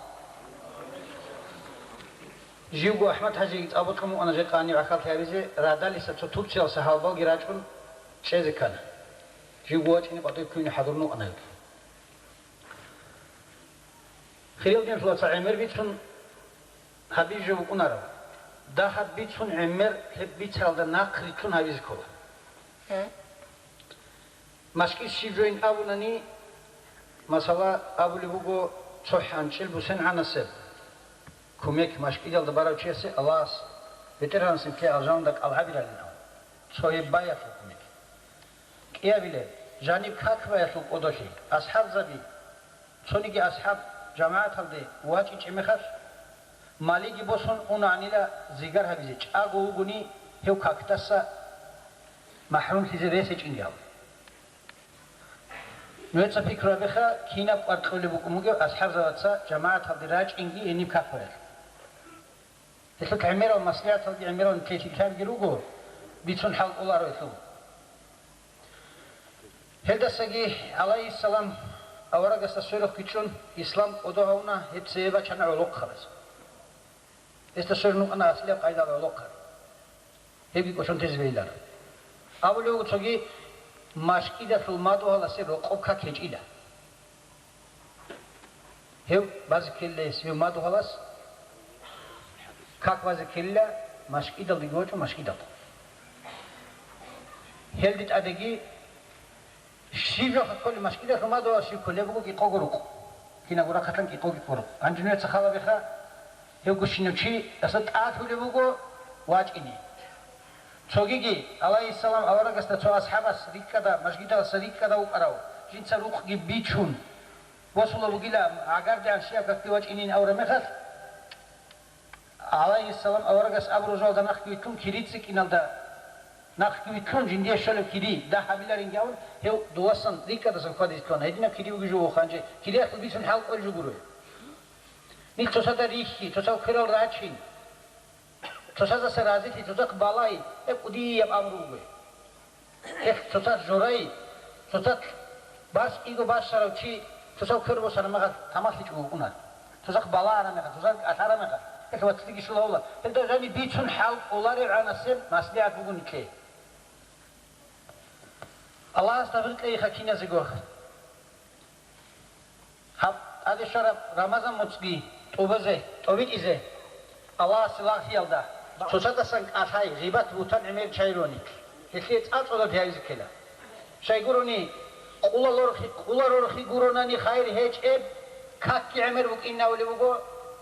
Живго АхӀмад-хӀажиги цӀабукьун вукӀана жекъа гьаниб гӀахьаллъи гьабизе, радалиса цо Турциялса гьалбалги рачӀун чӀезе ккана. Живго вачӀине къватӀив ккуйне хӀадурун вукӀана гьев. Хириял диналъул вацал, гӀемер бицун гьабизе жо букӀунараб. Дагьаб бицун гӀемер гьеб бицаралда нахърилълъун гьабизе ккола. МашкӀида щиб жоин абунани, масала, абулеб буго цо хӀанчӀил бусенгӀанасеб кумек машкӀидалда барав чиясе Аллагьас БетӀергьанас нилъее алжаналда кӀалгӀабиралин абун, цо гьеб баялъул кумек. КӀиабилеб, жаниб как баялъул кӀодолъи, асхӀабзаби, цониги асхӀаб жамагӀаталде вачӀичӀеб мехалъ, малиги босун унанила зигар гьабизе, чӀаго вугони гьев какдаса махӀрумлъизе рес гьечӀинги абун. Нужеца пикру гьабеха, кинаб къваркьулеб букӀун бугеб асхӀабзабаца жамагӀаталде рачӀинги гьениб какоялъ. Гьелъул гӀемерал маслигӀаталги гӀемерал нилъеда лъикӀлъиги руго, бицун хӀал кӀоларо гьелъул. Гьелдасаги, гӀалайгьиссалам, аварагасда сверухъги чӀун, ислам кӀодо гьавуна, гьеб цебе бачана гӀолохъабаз. Гьесда сверун вукӀана аслияб къайдал гӀолохъаб. Гьебги кӀочон тезе бегьиларо. Абулев вуго цоги, машкӀидалъул мадугьаласе рокъоб как гьечӀила. Гьев базе ккелила гьес, гьев мадугьалас как базе ккелила, машкӀидалдаги вачӀун машкӀидалда. Гьелде тӀадеги щиб жоха кколеб, машкӀидалъул мадугьалас щиб кколеб буго кӀикъого рукъ. Кинабго рахъалъан кӀикъого рукъ. Гьанже нужеца хал гьабеха, гьев гущинав чи, гьесда тӀалъулеб буго вачӀине. Цогиги, гӀалайгьиссалам, аварагасда цо асхӀабас рикӀкӀада, машкӀидалдаса рикӀкӀада вукӀарав, жинца рукъги бичун, босулеб бугила, гӀагардегӀан щибаб какде вачӀинин абураб мехалъ, гӀалайгьиссалам, аварагас абураб жоялда нахъги вилълъун, кири цӀикӀкӀиналда нахъги вилълъун, жиндие щолеб кири дагь гьабиларинги абун, гьев дувасан рикӀкӀадасан хьвадизе лъугьана. Гьединаб кири бугеб жо вуго гьанже, кириялъул бицун хӀал кӀолеб жо гуро. Нилъ цоцазда рихьи, цоцал кверал рачин. Цоцаздаса разилъи, цоцахъ балай, гьеб кӀудияб амру буго. Гьелъ цоцалъ жорай, цоцалъ бащ-, кӀиго бащарав чи цоцал квер босараб мехалъ тамахлъичӀого вукӀуна. Цоцахъ балагьараб мехалъ, цоцазда кӀалъараб мехалъ, гьелъ вацлъиги щула гьавула. Гьелда жаниб бицун хӀал кӀолареб гӀанасеб маслигӀат буго нилъее. Аллагьас тавфикъ кьейха киназего. Гьаб тӀаде щвараб Рамазан муцӀги тӀубазе, тӀобитӀизе Аллагьасе лагълъиялда, цоцадасан кӀалъай, гъибат-бугьтан гӀемер чагӀи ругони, гьелъие цӀалцӀолаб гьавизе ккела. Щайгурони, къула лорхи, къула рорхи гуронани хайир гьечӀеб, какги гӀемер букӀин абулеб буго,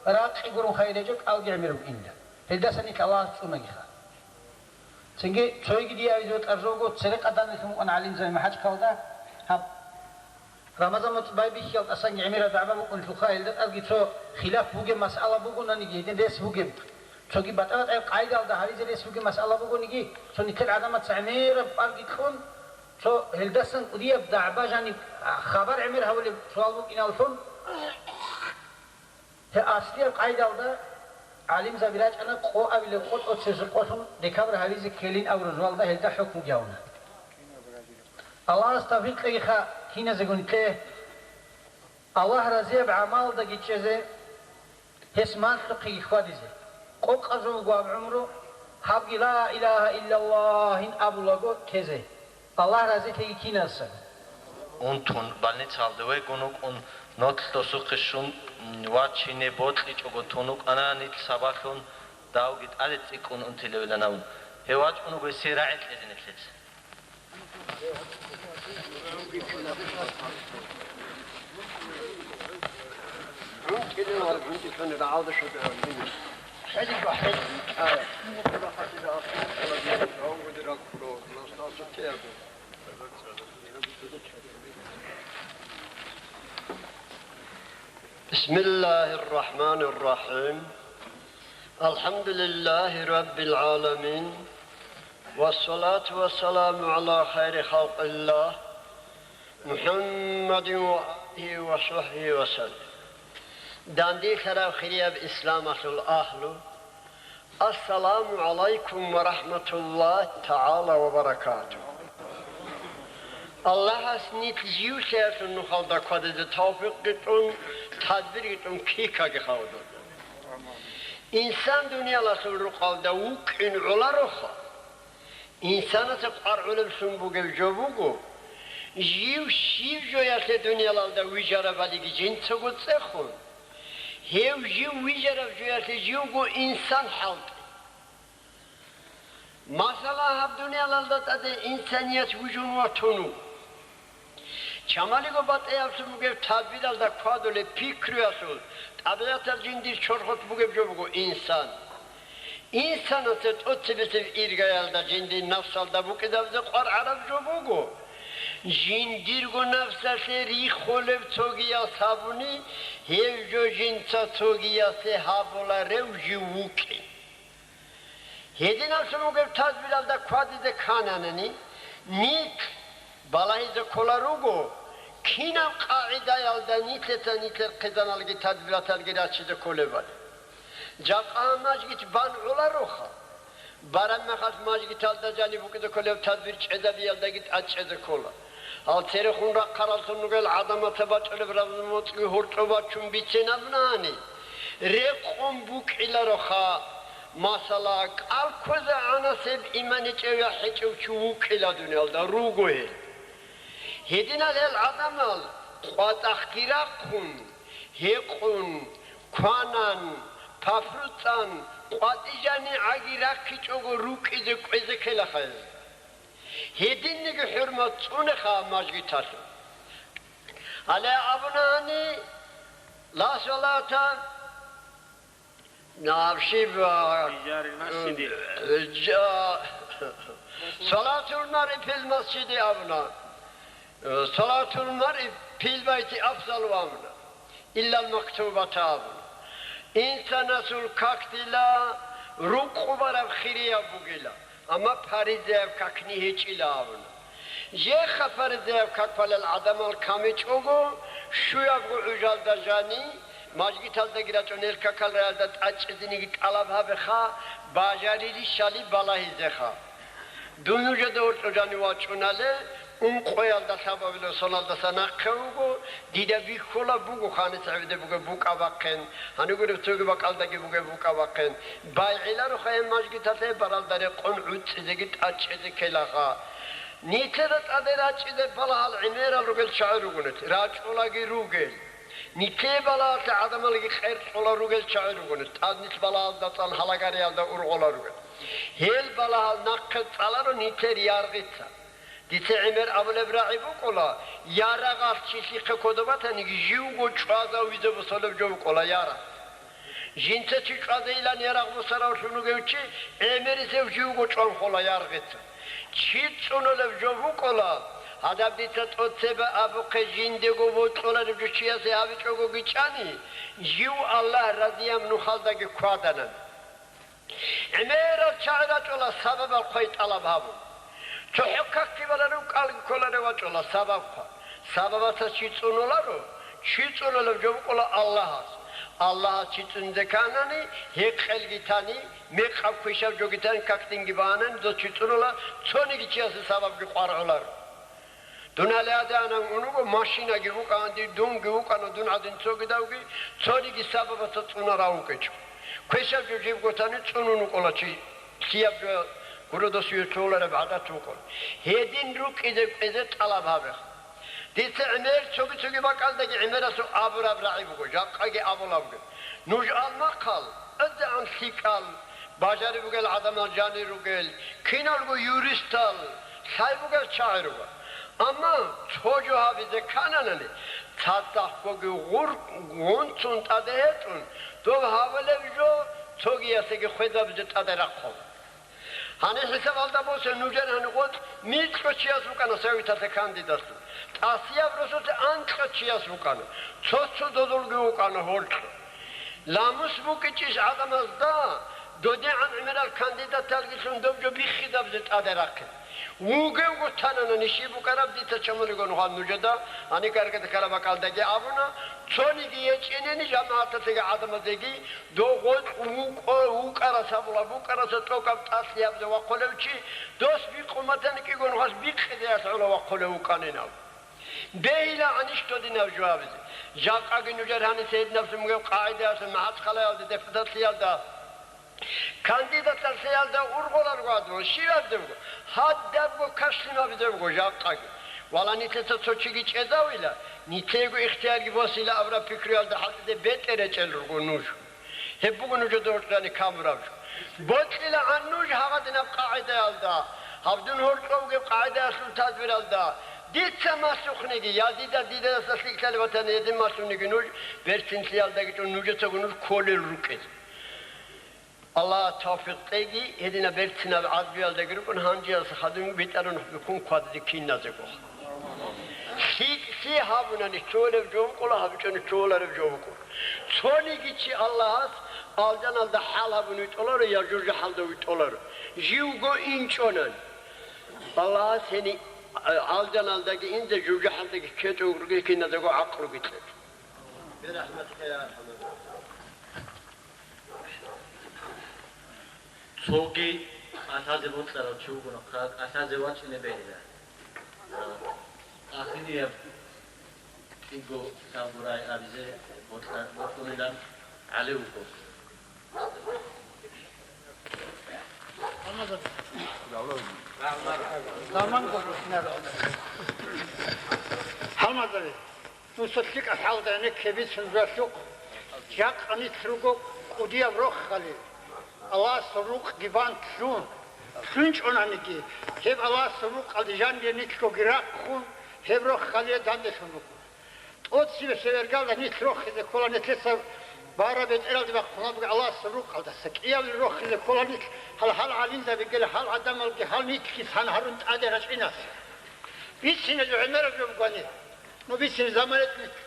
ракъи гурун хайир гьечӀеб, кӀалги гӀемер букӀинилан. Гьелдаса нилъ Аллагьас цӀунагиха. Цинги цойги дие гьавизе бокьараб жо буго, цере къаданилъун вукӀана гӀалимзаби МахӀачкалда. Гьаб Рамазан муцӀ байбихьиял тӀасан гӀемераб дагӀба букӀунелъулха, гьелда тӀадги цо хилаф бугеб масъала бугонаниги, гьедин рес бугеб, цоги батӀа-батӀаяб къайдалда гьавизе рес бугеб масъала бугониги, цо нилъер гӀадамаца гӀемераб кӀварги кьун, цо гьелдасан кӀудияб дагӀба жаниб хабар гӀемер гьавулеб суал букӀиналлъун, Гьеб аслияб къайдалда гӀалимзаби рачӀана, къо абилеб къо тӀоцебесеб къолъун декабрь гьавизе ккелин абураб жоялда гьелда хӀукму гьавуна. Аллагьас тавфикъ кьегиха киназего нилъее. Аллагь разияб гӀамалдаги чӀезе, гьес малъухъеги хьвадизе. Къокъаб жо буго гьаб гӀумру, гьабги ла илагьа иллаллагьин абулаго тезе. Аллагь разилъеги киназасан. Унтун больницаялда вегун вукӀун, нолъ досухъе щун, вачине бокьичӀого тун вукӀана, нилъ сабаблъун давги тӀаде цӀикӀкӀун унтилевилан абун. Гьев вачӀун вуго гьесие рагӀи кьезе нилъеца. بسم الله الرحمن الرحيم. الحمد لله رب العالمين. والصلاة والسلام على خير خلق الله محمد وآله وصحبه وسلم. Дандилъараб хирияб исламалъул агьлу, ассаламу гӀалайкум ва рахӀматуллагьи тагӀала ва баракатугь. Аллагьас нилъ живлъиялъул нухалда квадизе тавфикъги тӀун, тадбирги тӀун ккикаги хадур. Инсан дуниялалъул рукъалда вукӀин гӀолароха. Инсанасе къваргӀулеблъун бугеб жо буго, жив щиб жоялъе дуниялалда вижарабалиги жинцаго цӀехун, гьев жив вижараб жоялъе живго инсан хӀалтӀи. Масала, гьаб дуниялалда тӀаде инсаният вижун ватун вуго. Чамалиго батӀияб бугеб тадбиралда квадулеб пикруялъул, тӀабигӀаталъ жиндир чорхолъ бугеб жо буго инсан. Инсанасе тӀоцебесеб иргаялда жиндир нафсалда букӀинабизе къваргӀараб жо буго. Жиндирго нафсалъе риххулеб цогияс гьабуни, гьев жо жинца цогиясе гьабуларев жив вукӀин. Гьединалъун вугеб тадбиралда квадизе ккананани, Нилъ балагьизе кколел руго, кинаб къагӀидаялда нилъеца нилъер хъизаналги тадбираталги рачизе кколебали. Жакъа гьаб мажгит бан гӀолароха. Бараб мехалъ мажгиталда жаниб букӀизе кколеб тадбир чӀезабиялдаги тӀадчӀезе ккола. Гьал церехун рахъараллъун ругел гӀадамаца бачӀунеб разумоцӀги гьоркьоб бачун бицен абунани, рекъон букӀилароха. Масала, кӀал кквезе гӀанасеб иман гьечӀев я гьечӀев чи вукӀила дуниялда, руго гьел. Гьединал гьел гӀадамал къватӀахги рахъун, гьекъун, кванан, папру цӀан, къватӀи жанигӀаги раккичӀого рукӀизе кӀвезе ккелаха гьезда. Гьединниги хӀурмат цӀунеха мажгиталъул. Гьале абунани, ла салата, наб щиб, а, Фи жарил масжиди. Жа-, салатул маръи фил масжиди абуна. Салатул маръи фил байти афзалу абуна. Иллал мактубата абуна. Инсанасул какдила рукъу бараб хирияб бугила. Амма паризаяб какни гьечӀила абуна. Жеха паризаяб как балел гӀадамал камичӀого, щуябго гӀужалда жани, мажгиталдаги рачӀун гьел какал раялда тӀадчӀезениги тӀалаб гьабеха, бажарилищали балагьизеха. Дун нужеда гьоркьо жани вачӀунале, ункъоялда лъабабилеб соналдаса нахъе вуго, дида бихьулаб буго ханис гӀевде бугеб букӀа бахъен, гьанигуреб цоги бакӀалдаги бугеб букӀа бахъен. БайгӀилароха гьеб мажгиталъе баралда рекъон гӀуцӀизеги тӀадчӀезе ккелаха. Нилъеда тӀаде рачӀизе балагьал гӀемерал ругел чагӀи ругонец, рачӀулаги ругел. Нилъее балагьалъе гӀадамалги къеркьула ругел чагӀи ругонец, тӀад нилъ балагьалда цӀан гьалагариялда ургъула ругел. Гьел балагьал нахъе цӀаларо нилъер яргъица. Дица гӀемер абулеб рагӀи букӀула, ярагъалъ чи лъихъе кодоб батаниги, живго чӀвазавизе босолеб жо букӀула ярагъ. Жинца чи чӀвазейилан ярагъ босаравлъун вугев чи, гӀемерисев живго чӀван хола яргъица. Чи цӀунулеб жо букӀула, гьадаб дица тӀоцебе абухъе жиндего бокьулареб жо чиясе гьабичӀого гичӀани, жив Аллагь разияб нухалдаги кваданани. ГӀемерал чагӀи рачӀула сабабал хъвай тӀалаб гьабун. ЦохӀо какги баларев кӀалги кколарев вачӀула сабаб хъван. Сабабаца чи цӀунуларо, чи цӀунулев жо букӀула Аллагьас. Аллагьас чи цӀунизе кканани, гьекъелги тани, мекъаб квешаб жоги тани, какдинги багьанани, дос чи цӀунула, цониги чиясе сабабги къваргӀуларо. Дун гьале гьадинан унуго машинаги вукӀанди, дунги вукӀана дун гӀадин цогидавги, цониги сабабаца цӀунарав вукӀичӀо. Квешаб жо жибго тани цӀунун вукӀула чи, лъияб жо гуродосие цолараб гӀадат вукӀун. Гьедин рукӀизе кӀвезе тӀалаб гьабеха. Дица гӀемер цоги-цоги бакӀалдаги гӀемерасул абураб рагӀи буго, жакъаги абулабго. Нуж алмахъал, азегӀан лъикӀал, бажари бугел гӀадамал жанир ругел, киналго юристал, лъай бугел чагӀи руго. Амма цо жо гьабизе ккананани, цадахъгоги гъур-, гъунцун тӀаде гьечӀун, доб гьабулеб жо цогиясеги хвезабизе тӀаде рахъула. Гьаниб хӀисабалда босе нужер гьаниб гъоркь микьго чияс вукӀана совиталъе кандидаталъул. ТӀасияб росулъе анкьго чияс вукӀана. Цо-цо дозулги вукӀана гьоркьо. Ламус букӀичӀищ гӀадамазда, додегӀан гӀемерал кандидаталгилъун доб жо биххизабизе тӀаде рахъин. Вугевго танана ниши букӀараб дица чамулигун гьал нужеда, гьаниб гаргада ккараб бакӀалдаги абуна, цониги гьечӀинани жамагӀаталъеги гӀадамазеги, дов гъоркь вукӀо-, вукӀарас абула, букӀараса тӀокӀаб тӀасиябзе вахъулев чи, дос бикъун батани кӀигун гьас бикъизе гьалъ гӀоло вахъулев вукӀанин абу. Бегьила гьанищ додинаб жо гьабизе. Жакъаги нужер гьаниса гьединаб лъимгев къагӀидаялъул МахӀачхъалаялда депутатлъиялда, кандидатлъиялда ургъуларго гьадур, щибаб дебго, гьадабго кашлъимаб дебго жакъаги. Вала нилъеца цо чиги чӀезавила, нилъего ихтиярги босила абураб пикруялда хӀалтӀиде бетӀер речӀел руго нуж. Гьеб буго нужеда гьоркьани камураб жо. Бокьилаан нуж гьагъадинаб къагӀидаялда, гьаб дун гьоркьовги къагӀидаялъул тадбиралда, дица малъухъниги, я дида дидаса лъикӀлъали ватани гьедин малъуниги нуж, берцинлъиялдаги чӀун нужецаго нуж кколел рукӀел. Аллагьас тавфикъ кьеги, гьединаб берцинаб гӀазабиялдаги рукӀун гьанжеялъ хадуб битӀарун букӀун квадазе киназего. ЛъикӀлъи гьабунани чолеб жо букӀула, гьабичӀони чолареб жо букӀула. Цониги чи Аллагьас алжаналда хӀал гьабун витӀоларо я жужахӀалда витӀоларо, живго инчӀонан. Аллагьас гьениб, э, алжаналдаги инзе, жужахӀалдаги ккечӀого ругел киназдаго гӀакълуги кье. Цоги кӀалъазе бокьарав чи вугонаха, кӀалъазе вачӀине бегьила. Ахирияб кӀиго лъабгурай абизе бокьа-, бокьунилан ГӀали вуго. Гьалмагъзаби, дуца лъикӀаб хӀалда гӀенекке бицун дугӀалъухъ, жакъа нилъ руго кӀудияб рохалил, Аллагьасул рукъги бан лъун, лъунчӀонаниги, гьеб Аллагьасул рукъалде жанире нилъгоги рахъун, гьеб рохалие данделъун руго. ТӀоцебесеб эргалда нилъ рохизе ккола нилъеца бараб бетӀералде бахъун буго Аллагьасул рукъалдаса. КӀиябил рохизе ккола нилъ, гьал, гьал гӀалимзабигила, гьал гӀадамалги, гьал нилъги сан гьарун тӀаде рачӀинас. Бицине жо гӀемераб жо бугони, ну, бицине замана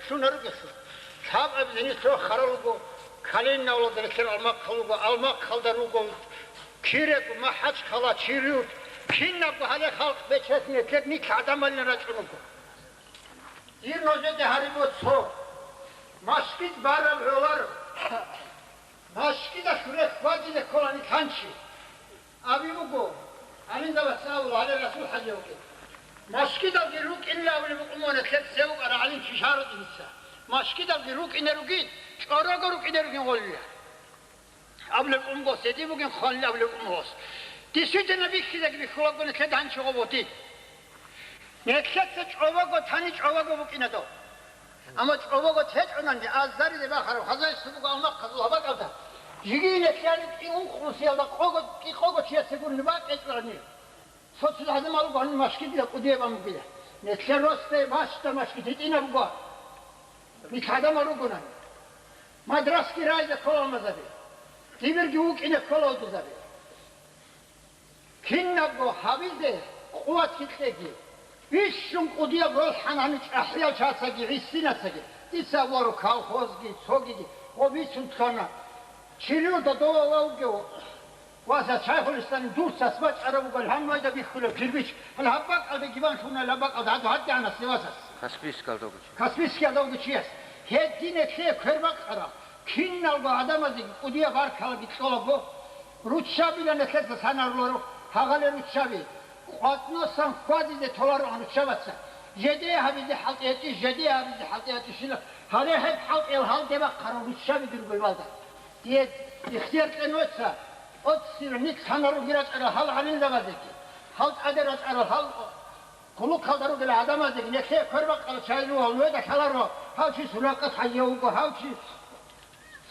лъунаругелъул. Лъабабизе нилъ рохарал руго, Калинин авлалда нилъер Алмахъал руго, Алмахъалда руго, Кирего, МахӀачхъала, Чирюрт, кинабго гьале халкъ бечелъ нилъер нилъ гӀадамалин рачӀун руго. Дир нужеде гьариго цо, машгид бараб гӀоларо. Машгидалъ рехь хьвадизе кколани лъанчи. Аби буго, аминда вацӀцӀалула гьале Расул хӀажи вукӀин. Машгидалги рукӀинилан абулеб букӀун буго нилъер цевукъа рагӀалин чи шагьаралдаса. Машгидалги рукӀине ругин, чӀорого рукӀине ругин гъолилан. Абулеб умго, цеде бугин хъвалил абулеб умгос. Дисидана бихьизеги бихьулаго нилъеда гьанчи гъо боти. Нилъеца чӀобого тани чӀобого букӀина дов. Амма чӀобого течӀонанги, азаризе бахараб хозяйство буго Алмахъазул гьабакӀалда. Жиги нилъер кӀи ункънусиялда къого, кӀикъого чиясе гурони бакӀ гьечӀони. Цо-цо гӀадамал руго гьаниб машгидила кӀудияб амгила. Нилъер росде бащда машгид гьитӀинаб буго. Нилъ гӀадамал ругонани. Мадрасги райда ккола гӀамазаби. Дибирги вукӀине ккола удузаби. Кинабго гьабизе къуватги кьеги. Бищун кӀудияб ролъан гьаниб чӀахӀиял чиясаги, гӀисинасаги. Дица абуларо колхозги, цогиги, гъо бицун лъана. Чирюрда дова вавгев. Васа, чай холестани дур цас бачӀараб буго, гьанвайда бихьулеб кирбич, гьал гьаб бакӀалде гибан лъугьунел гьаб бакӀалда гьадур гьадигӀанас Сивасас. Каспийскалда вуго чияс. Гьедин этлъе квер бакъарал, киналго гӀадамазеги кӀудияб баркалаги кьолаго, руччабилан этлъеца санаруларо, гьагъале руччаби, къватӀносан хьвадизе толароан руччабаца, жеде гьабизе хӀалтӀи гьечӀищ, жеде гьабизе хӀалтӀи гьечӀищила, гьале гьеб хӀалтӀиял гьалде бахъарал руччаби дирго гьебалда. Дие ихтияр кье нужеца, тӀоцебе нилъ санаруги рачӀарал гьал гӀалимзабазеги, гьал тӀаде рачӀарал гьал хъулухъалда ругел гӀадамазеги, нилъее квер бакъарал чагӀи жугьал нужеда лъаларо, гьав чи Суракъат хӀажи вуго, гьав чи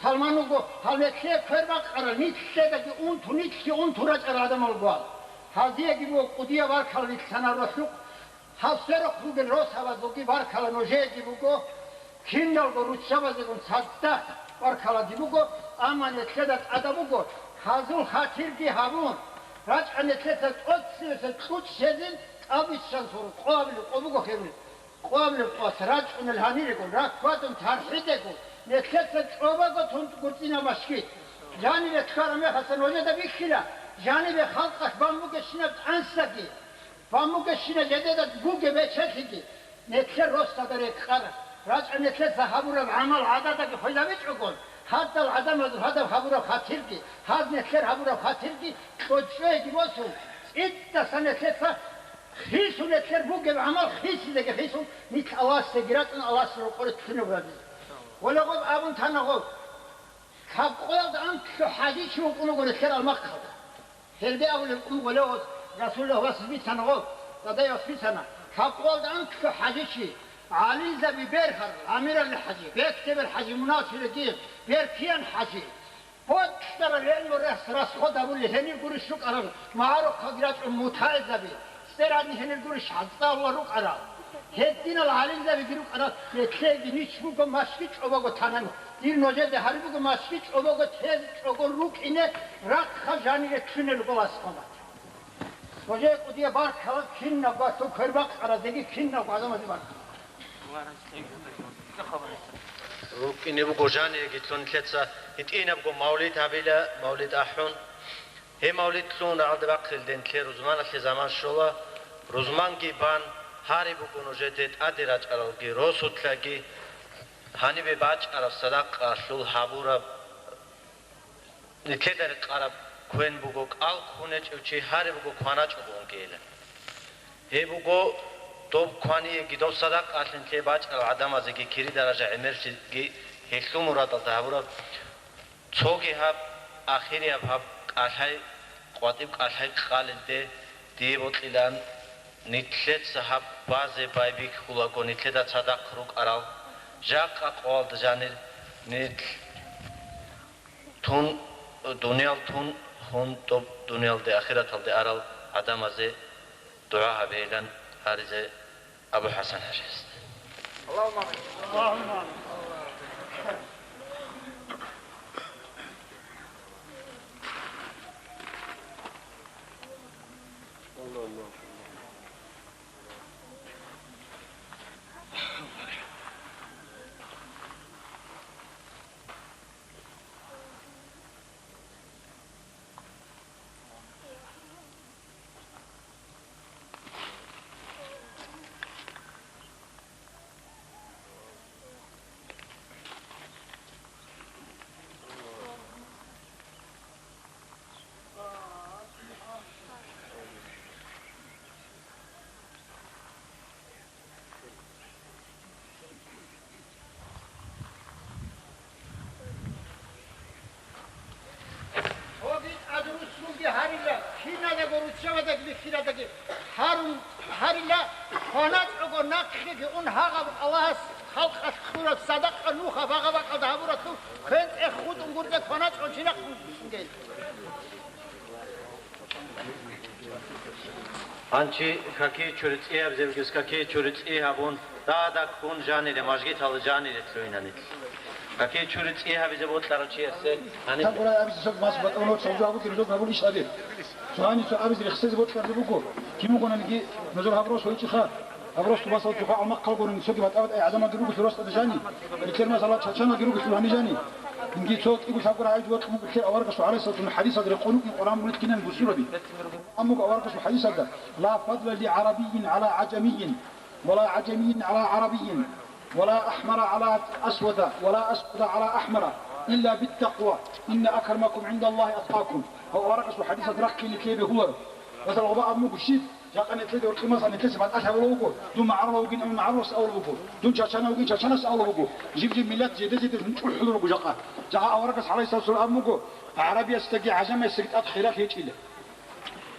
Салман вуго, гьал нилъее квер бакъарал, нилъедаги унту, нилъги унту рачӀарал гӀадамал руго. Гьазиеги буго кӀудияб баркала нилъ санарулъухъ. Гьал сверухъ ругел росабазулги баркала нужееги буго, киналго руччабазегун цадахъ баркалаги буго, амма нилъеда тӀадаб буго, гьазул хатирги гьабун, рачӀа нилъеца тӀоцебесеб кьучӀ щезин, тӀаб биччан сур, къо абулеб къо буго хирург, къо абулеб къоялъ рачӀунел гьанирегун, ракӀ хьвадун тархӀидегун, нилъеца чӀобого тун гурцӀинаб машгид. Жаниве ккараб мехалъ нужеда бихьила, жаниве халкъалъ бан бугебщинаб тӀансаги. Ва мугещина жедеда бугеб бечелъиги, нилъер росдада рекъараб, рачӀа нилъеца гьабураб гӀамал гӀададаги хвезабичӀогон, гьадал гӀадамазул гьадаб гьабураб хатирги, гьаз нилъер гьабураб хатирги кьочӀеги босун, цӀидасан нилъеца хисун, нилъер бугеб гӀамал хисизеги хисун, нилъ Аллагьасеги рачӀун, Аллагьасул рокъоре лъугьинаб гьабизе. Валагъуб абун тана гъов. Лъабкъоялда анлъго хӀажичи вукӀун вуго нилъер Алмахъалда. Гьелде абулеб кӀун гъолевас Расулуллагь вас бицана гъо, Дадаевас бицана. Лъабкъоялда анлъго хӀажичи, гӀалимзаби бергьарал, Амирали хӀажи, Бектебер хӀажи, Муналчи Редиев, Беркиян хӀажи. БоцӀарал гӀелму рас-, расход гьабулел гьенир гурищ рукӀарал, магӀарухъалги рачӀун мутагӀилзаби, цӀерадни гьенир гурищ хӀацӀалла рукӀарал. Гьединал гӀалимзабиги рукӀарал, нилъееги нич буго машги чӀобого танани. Дир нужеде гьари буго машги чӀобого тез чӀого рукӀине рахъа жанире лъугьинел руго ласхъана. Нужее кӀудияб баркала кинабго лъу квербакъаразеги кинабго гӀадамазе баркала. РукӀине буго жаниреги лъун нилъеца гьитӀинабго мавлид гьабила, мавлид ахӀун. Гьеб мавлид лъун рагӀалде бахъилден нилъер рузманалъе заман щола. Рузманги бан, гьари буго нужеде тӀаде рачӀаралги росулъаги, гьанибе бачӀараб садакъалъул гьабураб Нилъеда рекъараб квен буго, кӀал ккун гьечӀев чи гьари буго кваначӀого унгейилан. Гьеб буго доб кваниеги, доб садакъаялъе нилъее бачӀарал гӀадамазеги кири-даража гӀемерлъиги гьелъул мурадалда гьабураб. Цоги гьаб, ахирияб гьаб кӀалъай, къватӀиб кӀалъай къалелде дие бокьилан, нилъеца гьаб базе байбихьулаго нилъеда цадахъ рукӀарал, жакъа къоялда жанир нилъ тун, дуниял тун, хун тӀуб дуниялде, ахираталде арал гӀадамазе дугӀа гьабейилан гьаризе Абу ХӀасан ХӀажиясда. Цоги тӀад руссунги гьарила, кинадаго руччабадаги бихьидадаги гьарун гьарила, кваначӀого нахъеги ун гьагъаб Аллагьас халкъалъ кьураб садакъа нуха багъа-бакъалда гьабуратлъун квен-тӀех хутӀун гурде кваначӀого чи нахъ руссунгейилан. Гьанчи какие чури цӀи гьабизебги, какие чури цӀи гьабун, дада ккун жанире, мажгиталда жанире лъугьинанилъ. Какие чури цӀи гьабизе бокьарав чиясе гьаниб. Тан гура абизе соб мас батӀа уно цо жавабу киржо гьабун иш гьабе. Цо гьани цо абизе рехсезе бокьарзе буго. Кимугонаниги нужер гьабурас гьойчӀиха. Гьабурас тубасал тухъа алмахъал гурони цоги батӀа-батӀай гӀадамал гурого лъурас тӀаде жани. Бетер масала чачанал гурого лъугьани жани. Инги цо кӀиго лъабгура гӀайжу вакьун бухӀе аварагасул гӀалайсалатун хадисалда рекъон рукӀин Къуран мурид кинан бусураби. Аммуго аварагасул хадисалда: «Ла фадла ли гӀарабийин гӀала гӀажамийин, ва ла гӀажамийин гӀала гӀарабийин, ва ла ахмара гӀала асвада, ва ла асвада гӀала ахмара, илла биттакъва, инна акрамакум гӀиндаллагьи атқакум». Гьав аварагасул хадисалда рахъине ккей бегьуларо. Масала, гъоба абун буго щиб, жакъа нилъеда гьоркье, масала, нилъеце батӀалъи гьабулев вуго, дун магӀарулав вугин, абун магӀарулас абулев вуго, дун чачанав вугин, чачанас абулев вуго, жиб-жиб миллат жеде-жеде дун чӀухӀулел руго жакъа. Жакъа аварагас гӀалайгьиссалату вассалам абун буго, гӀарабиясдаги гӀажамиясдаги тӀад хиралъи гьечӀила.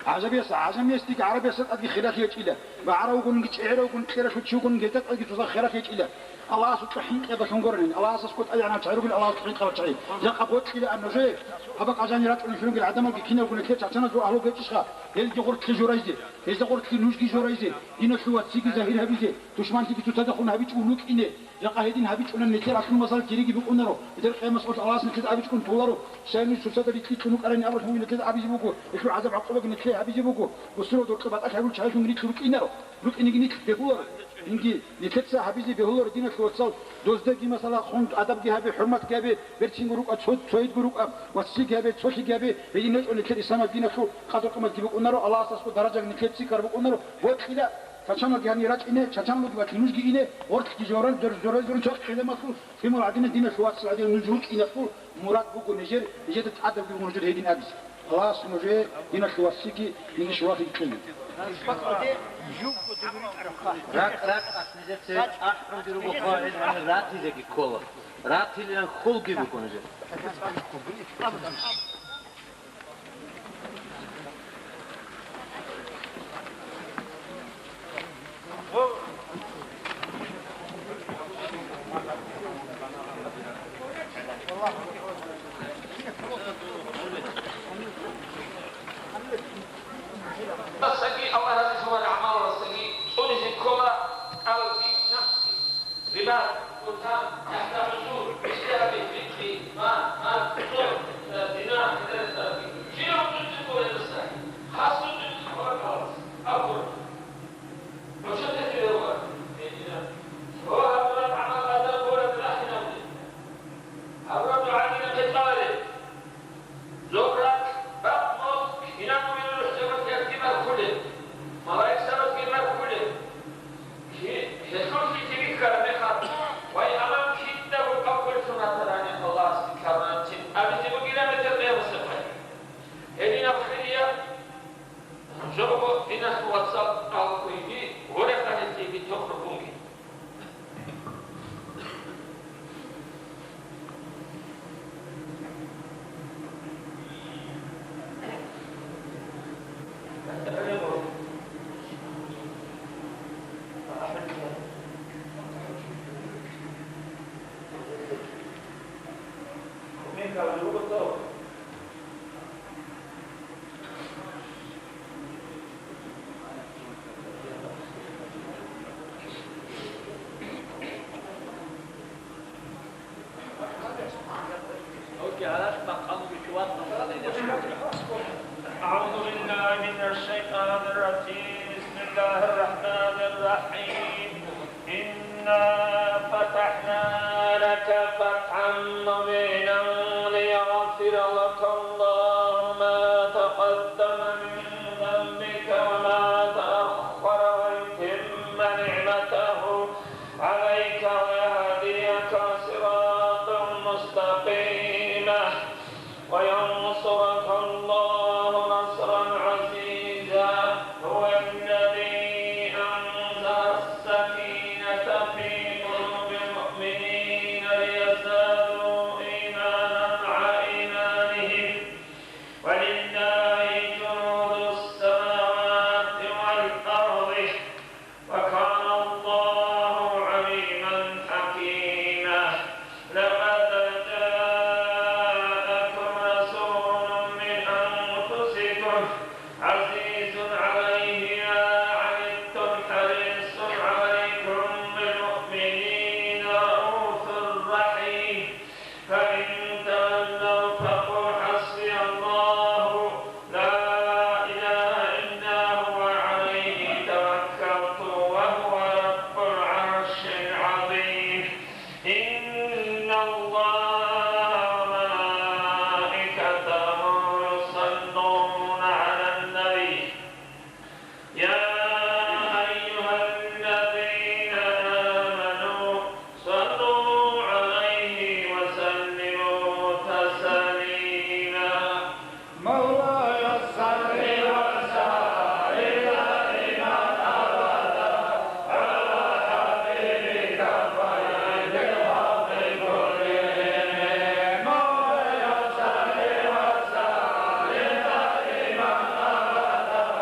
ГӀажабияс, гӀажамиясдеги гӀарабиясда тӀадги хиралъи гьечӀила. Ва гӀаравгунги, чӀегӀеравгун, кьералъул чи вугун, гьезда тӀадги цоцаз хиралъи гьечӀила. Аллагьасул цӀа хӀинкъиялдалъун гурони, Аллагьасасго тӀадегӀанав чагӀи ругел Аллагьасул хӀинкъарал чагӀи. Жакъа бокьилаан нужее, гьаб бакӀ жанир рачӀунелъун ругел гӀадамалги киналго нилъер чачаназул агьлу гьечӀищха? Гьелги гъоркьлъи журайзе, гьезда гъоркьлъи нужги журайзе, диналъул вацлъиги загьир гьабизе, душманлъиги цоцазда хун гьабичӀого лукӀине, жакъа гьедин гьабичӀунан нилъер алъул масал кириги букӀунаро, гьедер къиямасеб къоялъ Аллагьас нилъеда абичӀун толаро, щай нуж цоцазда рикьи кьун рукӀарани абуралъун нилъеда абизе буго, гьелъул гӀазаб-гӀакъубаги нилъее гьабизе буго, бусурбабазда гьоркьоб батӀалъи гьабулел чагӀилъун рикь рукӀинаро, рукӀинеги нилъ бегьуларо. Инги, нилъеца гьабизе бегьуларо, диналъул вацал, доздаги масала хун адабги гьабе, хӀурматги гьабе, берцинго рукӀа, цо-, цоидго рукӀа, вацлъиги гьабе, цолъиги гьабе, гьедин гьечӀо нилъер исламаб диналъул къадру-къиматги букӀунаро, Аллагьасасго даражаги нилъер цӀикӀкӀар букӀунаро, бокьила, чачанлъиги гьанир рачӀине, чачанлъиги батилан нужги ине, гъоркьги жавран, зор-, зорай-зорин цо-, къиямасул лъимал гӀадина, диналъул вацал гӀадина нуж рукӀиналъул мурад буго нижер, нижеда тӀадабги буго нужер гьедин абизе. Аллагьас нужее, диналъул вацлъиги, нижер щулалъиги кьеги. Ракь-ракьалъ нижеца ахӀунги руго хъвагӀил гьанир ратизеги ккола. Ратилилан хьулги буго нужер. Саги Аллагь разилъун гӀамалаласаги цӀунизе ккола кӀалги нафсги. Рибат, бутан, тахта гӀусул, бихьараб рикьи, ман, ман, цо, э, зина, гьедерасараби. Жиндир цӀунизе ккола гьедаса. Хасго цӀунизе ккола кӀалас. Абур. Гьучам тӀехье регъура. Гьедина. Ва гьабураб гӀамал гьадаб гьураб рахинавли. Гьабураб дугӀа динахъе кьаларе. Зобракь, бакъ мос, кинабго рухӀ жаваб кьеги баркуле. Малаикзабазги أعوذ بالله من الشيطان الرجيم. بسم الله الرحمن الرحيم. إنا فتحنا لك فتحا مبينا ليغفر لك الله ما تقدم من ذنبك وما تأخر ويتم نعمته عليك ويهديك صراطا مستقيما وينصرك الله نصرا عزيزا. هو الذي أنزل السكينة في قلوب المؤمنين ليزدادوا إيمانا مع إيمانهم ولله جنود السماوات والأرض وكان الله عليما حكيما. لقد جاءكم رسول من أنفسكم عزيز عليه ما عنتم حريص عليكم بالمؤمنين رءوف رحيم. فإن تولوا فقل حسبي الله لا إله إلا هو عليه توكلت وهو رب العرش العظيم. إن الله وملائكته يصلون على النبي. يا أيها الذين آمنوا صلوا عليه وسلموا تسليما. مولاي صل وسلم دائما أبدا على حبيبك خير الخلق كلهم. مولاي صل وسلم دائما أبدا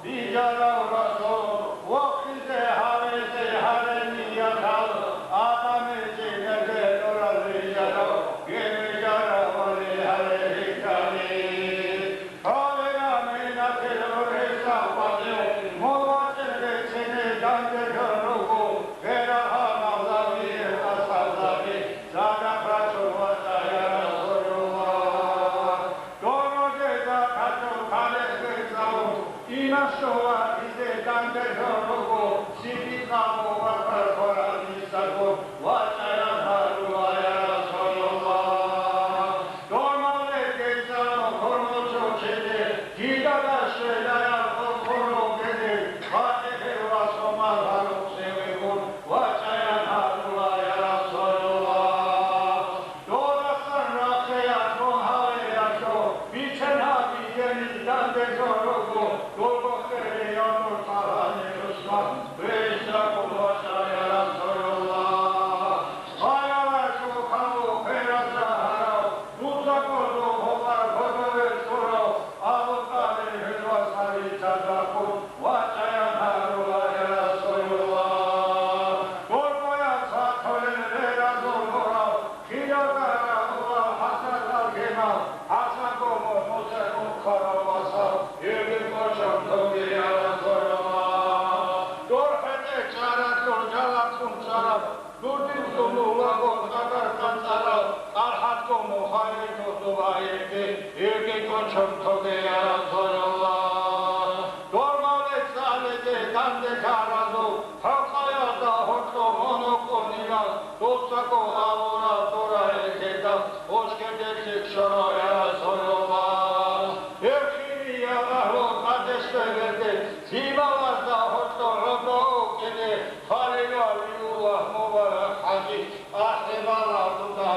Бижарав Расул, вохизе гьаризе гьарай ниятал, Адамил жинезе нурал бижарав, гьеб бижарав вали гьарай гьикъани. Гьаве аминатил гӀурисал къватӀив, мугъачӀел реццини данде жо руго, берагьа мавлавиев асхӀабзаби, цадахъ рачун вачӀа, я Расулуллагь. Дородеда гьачам хъалес бецӀав, имам щула гьезде данде жо руго, Сиддикъ Абу Бакр хвараб нисаго, вачӀаян гьарула, я Расулаллагь. Дормале гецӀал хурму чучизе, жидада щвелаял хурхун ругезе, ФатихӀи ва сумал гьарухъ севегун, вачӀаян гьарула, я Расулаллагь. Додасан рахъеян дун гьавеялъул, биччан гьабизе данде жо руго, дурго хирияв нур тӀагьани ГӀусман, гьесда ккун вачӀа, я Расулаллагь. Баялашлъул хъалу хверазда гьарав, дуца кӀодо гьобар гьодове цӀурав, Абу ТӀалиб гьезул саби цадахъун вачӀаян гьарула, я Расулаллагь. Дургояз ватулел беразул мурав, Хирургар Абдулла ХӀасанал кемал, ХӀасанго МухӀмусел ухъарав васал, иргъи кӀочон тоге, я Расулаллагь. Дур хӀетӀе чаралъур жалахъун чараб, дурдин сумулаго цӀадар цӀанцӀарав, ТӀалхӀатго Мухайридул дубаеги, иргъи кӀочон тоге, я Расулаллагь. Дормале цӀализе данде лъаразул, хӀалкъаялда гьоркьор гьунукъунилан, дуцаго авурал дура гьелъеда, гъушкедеги щоро, я Расулаллагь. Гьеб хириял агьлу къадешлъегелде, зималазда гьоркьор гӀодов вукӀине, Халил Валиуллагь Мубарак ХӀажи, ахӀи бала дуда.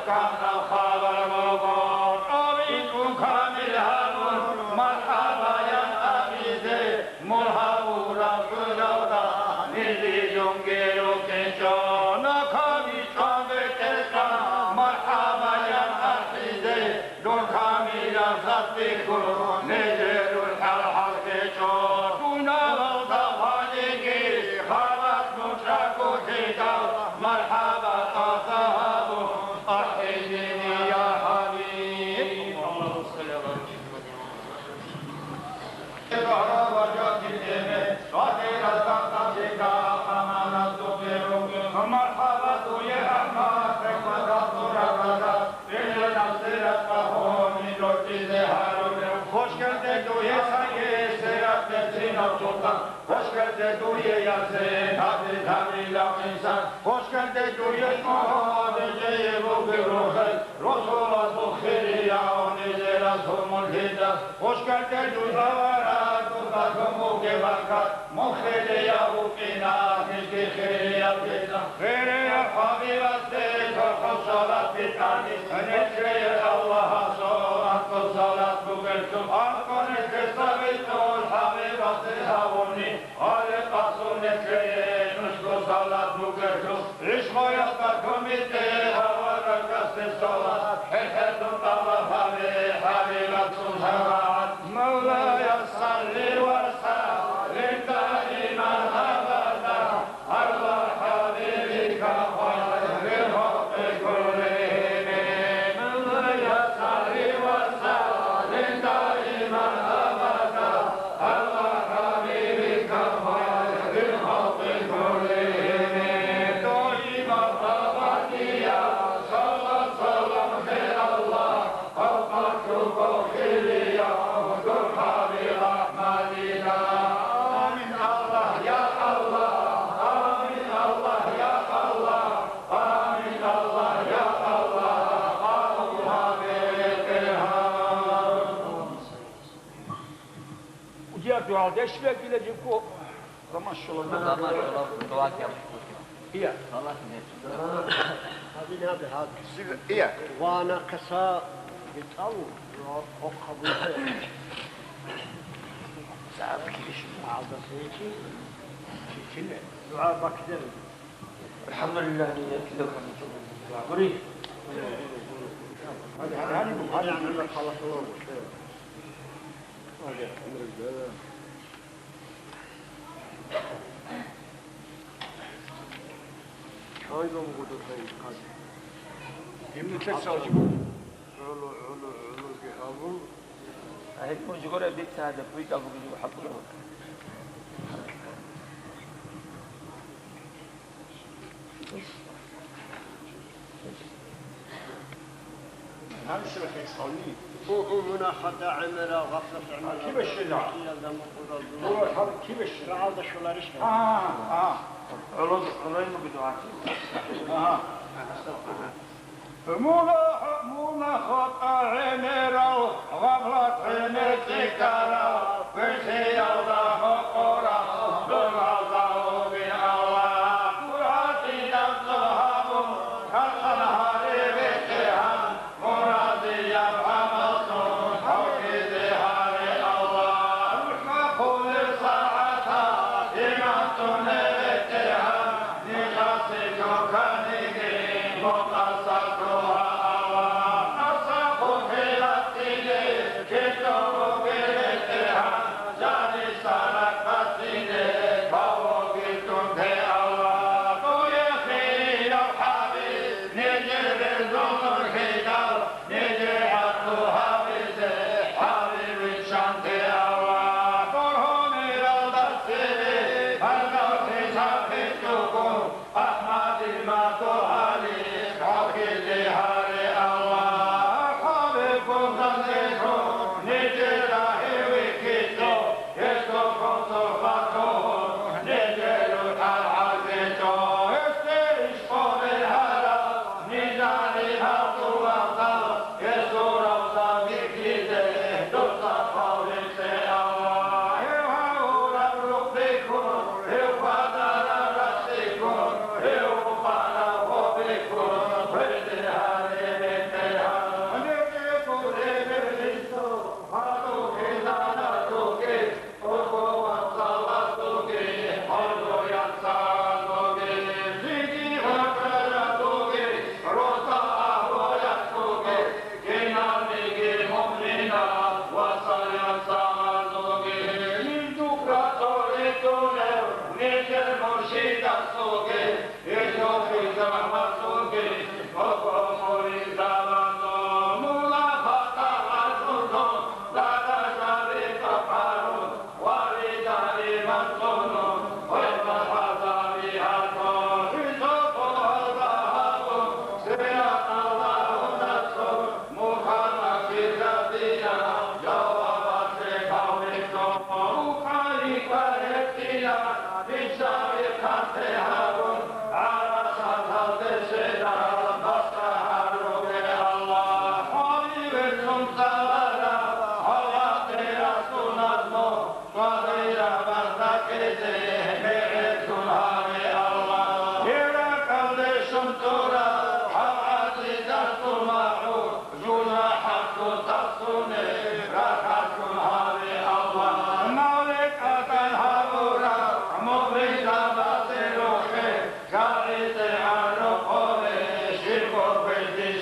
Хабар буго, абичӀо камил гьабун, мархӀабаян абизе, мун гьавураб гӀуралда нижер жунгел рукӀинчӀо. Нахъа бичӀчӀан бетӀеркан, мархӀабаян ахӀизе, дун камилаб садбихьун, нижерул хӀал хӀалхьичӀо. Дуналалда хвалиги, хабалъ мун чӀаго лъидал, мархӀаба тӀаса гьабун, ахӀизеги, я хӀабиб. Хош гьелде дуе саги сират бецинав султан, хош гьелде дуе ясин гьабил гьарилав инсан, хош гьелде дуе мугьу дижее бугеб рухӀел, росулазул хирияв нижер расул мун лъидал, хош гьелде дуе авараг дуда лъун бугеб баркат, мун хирияв вукӀина нижги хирияв лъидал. Хирияв хӀабибасде цохӀо салат битӀани, нилъее Аллагьасул анцӀго салат бугелъул, анцӀго нилъеца битӀун хӀабибасде гьавуни, халикъасул нилъее нужго салат бугелъул, ишгъоялда кумекде аварагасде салат, хӀер-хӀердун тӀалаб гьабе хӀабибасул шафагӀат. مولاي صل وسلم دائما أبدا على حبيبك خير الخلق كلهم. مولاي صل وسلم دائما أبدا على حبيبك خير الخلق كلهم. دائما أبديا صلى سلام على الله. آمين الله يا الله، آمين الله يا الله، آمين الله يا الله. Удияб дугӀал деш бегила жибго. Заман щола. Заман щола, дугӀа кьабуллъи. Ия. Гьадин гьабе гьаб. Ия. Ва нахъаса бетӀал ва хъокъ гьабулеб. Сагьаб килищ. Гьалдаса гьечи. Чи-, чиле? ДугӀа бакдер. الحمد لله, ният кида ккани чӀугӀун. ДугӀа гури. Гьадин, гьадин, гьадин, гьадин, халасулав. Гьеб нилъер сажиб. ГӀоло, гӀоло, гӀологи гьабун. А гьеб мун жигора дица гьадаб буйдал бугеб жо хӀакъ буго. Гьанже рахъе цӀални. Муна хатӀа гӀемерал, гъафлат гӀемерал, кибе щвела? Киялда мукъурал дуна. Дура гьаб кибе щвела? РагӀалда щоларищ? А, а. ГӀоло-, гӀолоймаги дугӀа. Ага. Муна, муна хатӀа гӀемерал, гъафлат гӀемер цӀикӀкӀарал, квешлъиялда мукъурал, дугӀалда гьобин Аллагь, дугӀа кьида цо гьабун, хъасан гьаре БетӀергьан, мурадияб гӀамаллъун гьавкьизе гьаре Аллагь. РухӀ бахъулеб сагӀаталъ иман тун гьеб БетӀергьан, нижеца лъуканиги мукъаса дугӀа Аллагь. Асаб хӀилатиги кидаго бугеб БетӀергьан, жаниса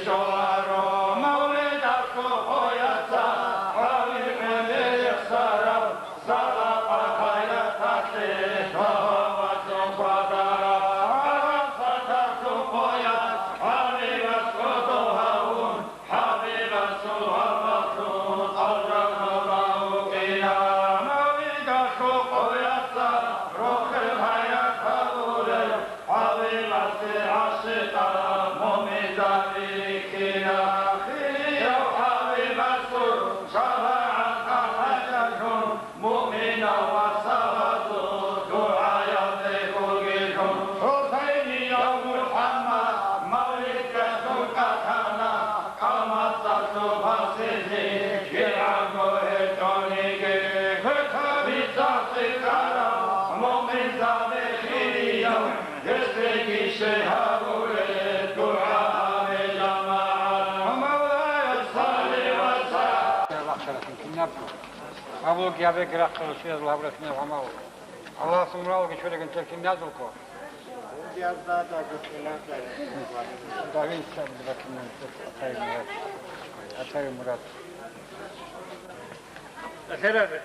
Щоларо мавлидалъул къояца, гьави гӀемер ихсарал, садакъа хайраталъе, тагьаватун хвадарал, гӀарасаталъул къояц, гьави вацӀцӀодо гьавун, ХӀабибасул гьабаллъун алжаналда вукӀина, мавлидалъул къояца рохел гьаят гьабулел, ХӀабибасе гӀашикъа муъминзаби рихьила. Хирияв ХӀабибасул шафагӀат ахӀаралъун, муъминал ва сабазул дугӀаялде гургилъун, ХӀусайнияв МухӀаммад мавлидалъул кӀалъана, къаматалъул пасилъи кигӀанго гьечӀониги, хӀусабицасе ккарав муъминзаби хирияв, гьесдеги щай гьабулеб дугӀа гьабе, жамагӀат. Мавлая салли ва саллим. Гьабулги гьабеги рахъалъ щвезул гьабураб кинаб гӀамал. Аллагьасул муралги чурегун теркин назулго. Давид Сабдурахиман, Атаев Мурат. Атаев Мурат. Алхерабе.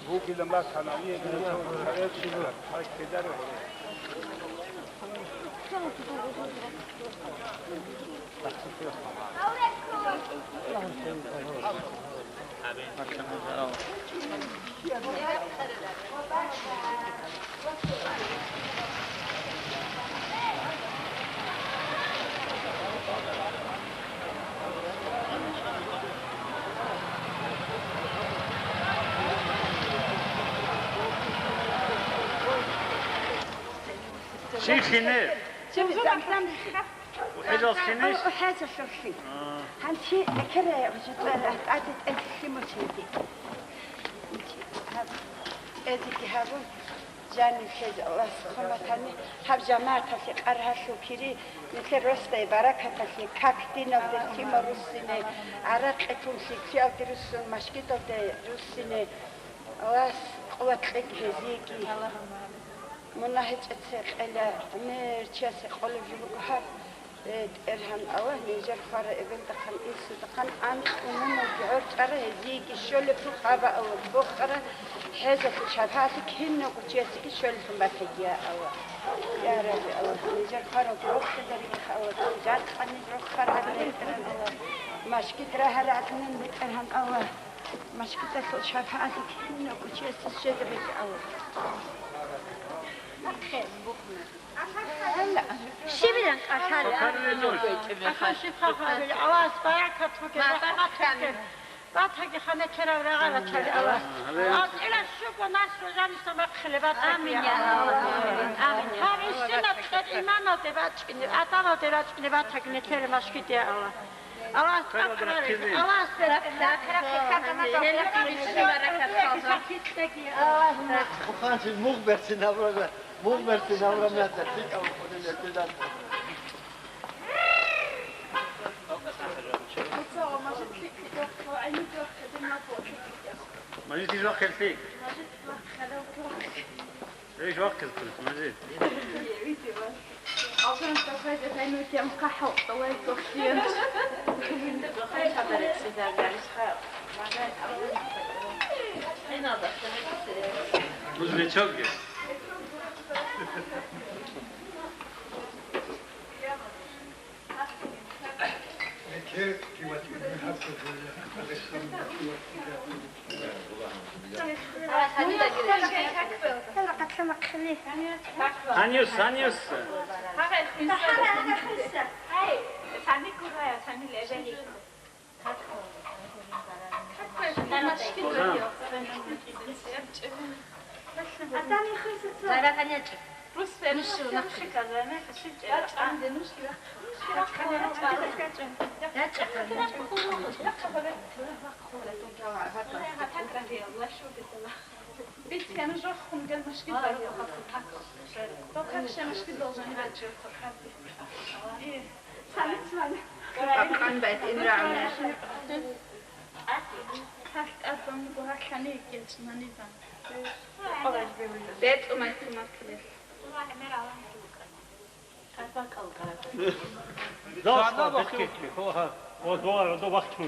Бугила маканал, Щиб лъине? Щиб замзам? УхӀезал лъинищ? УхӀезалъул лъин. А. Гьанчи экере гьужитӀа тӀаде тӀезе лъимал чеги. Гьаб, тӀезеги гьабун, жанив лъезе Аллагьас хъуматани, гьаб жамагӀаталъе къаргьалъул кири, нилъер росдае баракаталъе, как диналде лъимал руссине, гӀаракъи тун лъикӀлъиялде руссун, машгидалде руссине, Аллагьас къуват кьеги гьезиеги. Мунагь гьечӀеца кьела, гӀемер чиясе къолеб жо буго гьаб. Э, ТӀерхьан Аллагь, нижер хвараб эбелдахъан, инсудахъан анкь умумулги гӀорчӀара, гьезиеги щолеб рукъаба Аллагь, бохара, гьезалъул шабгьалъи киналго чиясеги щолелъун батаги, я Аллагь. Я Рабби Аллагь, нижер хваралги рохизарилъа Аллагь, жакъа ниж рохараб БетӀергьан Аллагь, машгид рагьарагӀадинан БетӀергьан Аллагь. Машгидалъул шапагӀатлъи кинабго чиясда щвезабиги Аллагь. Щибилан кӀалъалел? Ахал шифа гьабил, Аллагьас баракат бугел, рахӀмат бугел. Батаги хана керав рагъарачари Аллагь. Амин. АтӀила щуго наслу жаниса махъиле батаги. Амин, я Аллагь. Амин. Гьаб гьесинаб кьер иманалде бачӀине, адабалде бачӀине батаги некере машгиде, я Аллагь. Аллагь тӀакъ рарин. Аллагь Мухъ берцин абраб, мухъ берцин абраб мята, лъикӀав хъулилетидан. Мажид, иш вахъилъи? Иш вахъилъи, Мажид. Грузовичок. Гьаниса, гьаниса.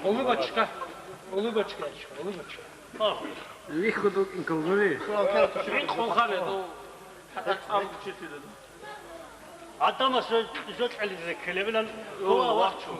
Улыбочка. Улыбочка, улыбочка. Вихьудукин калгури. ГӀадамас жо-, жо кьелизе ккелебилан. О, вахчу.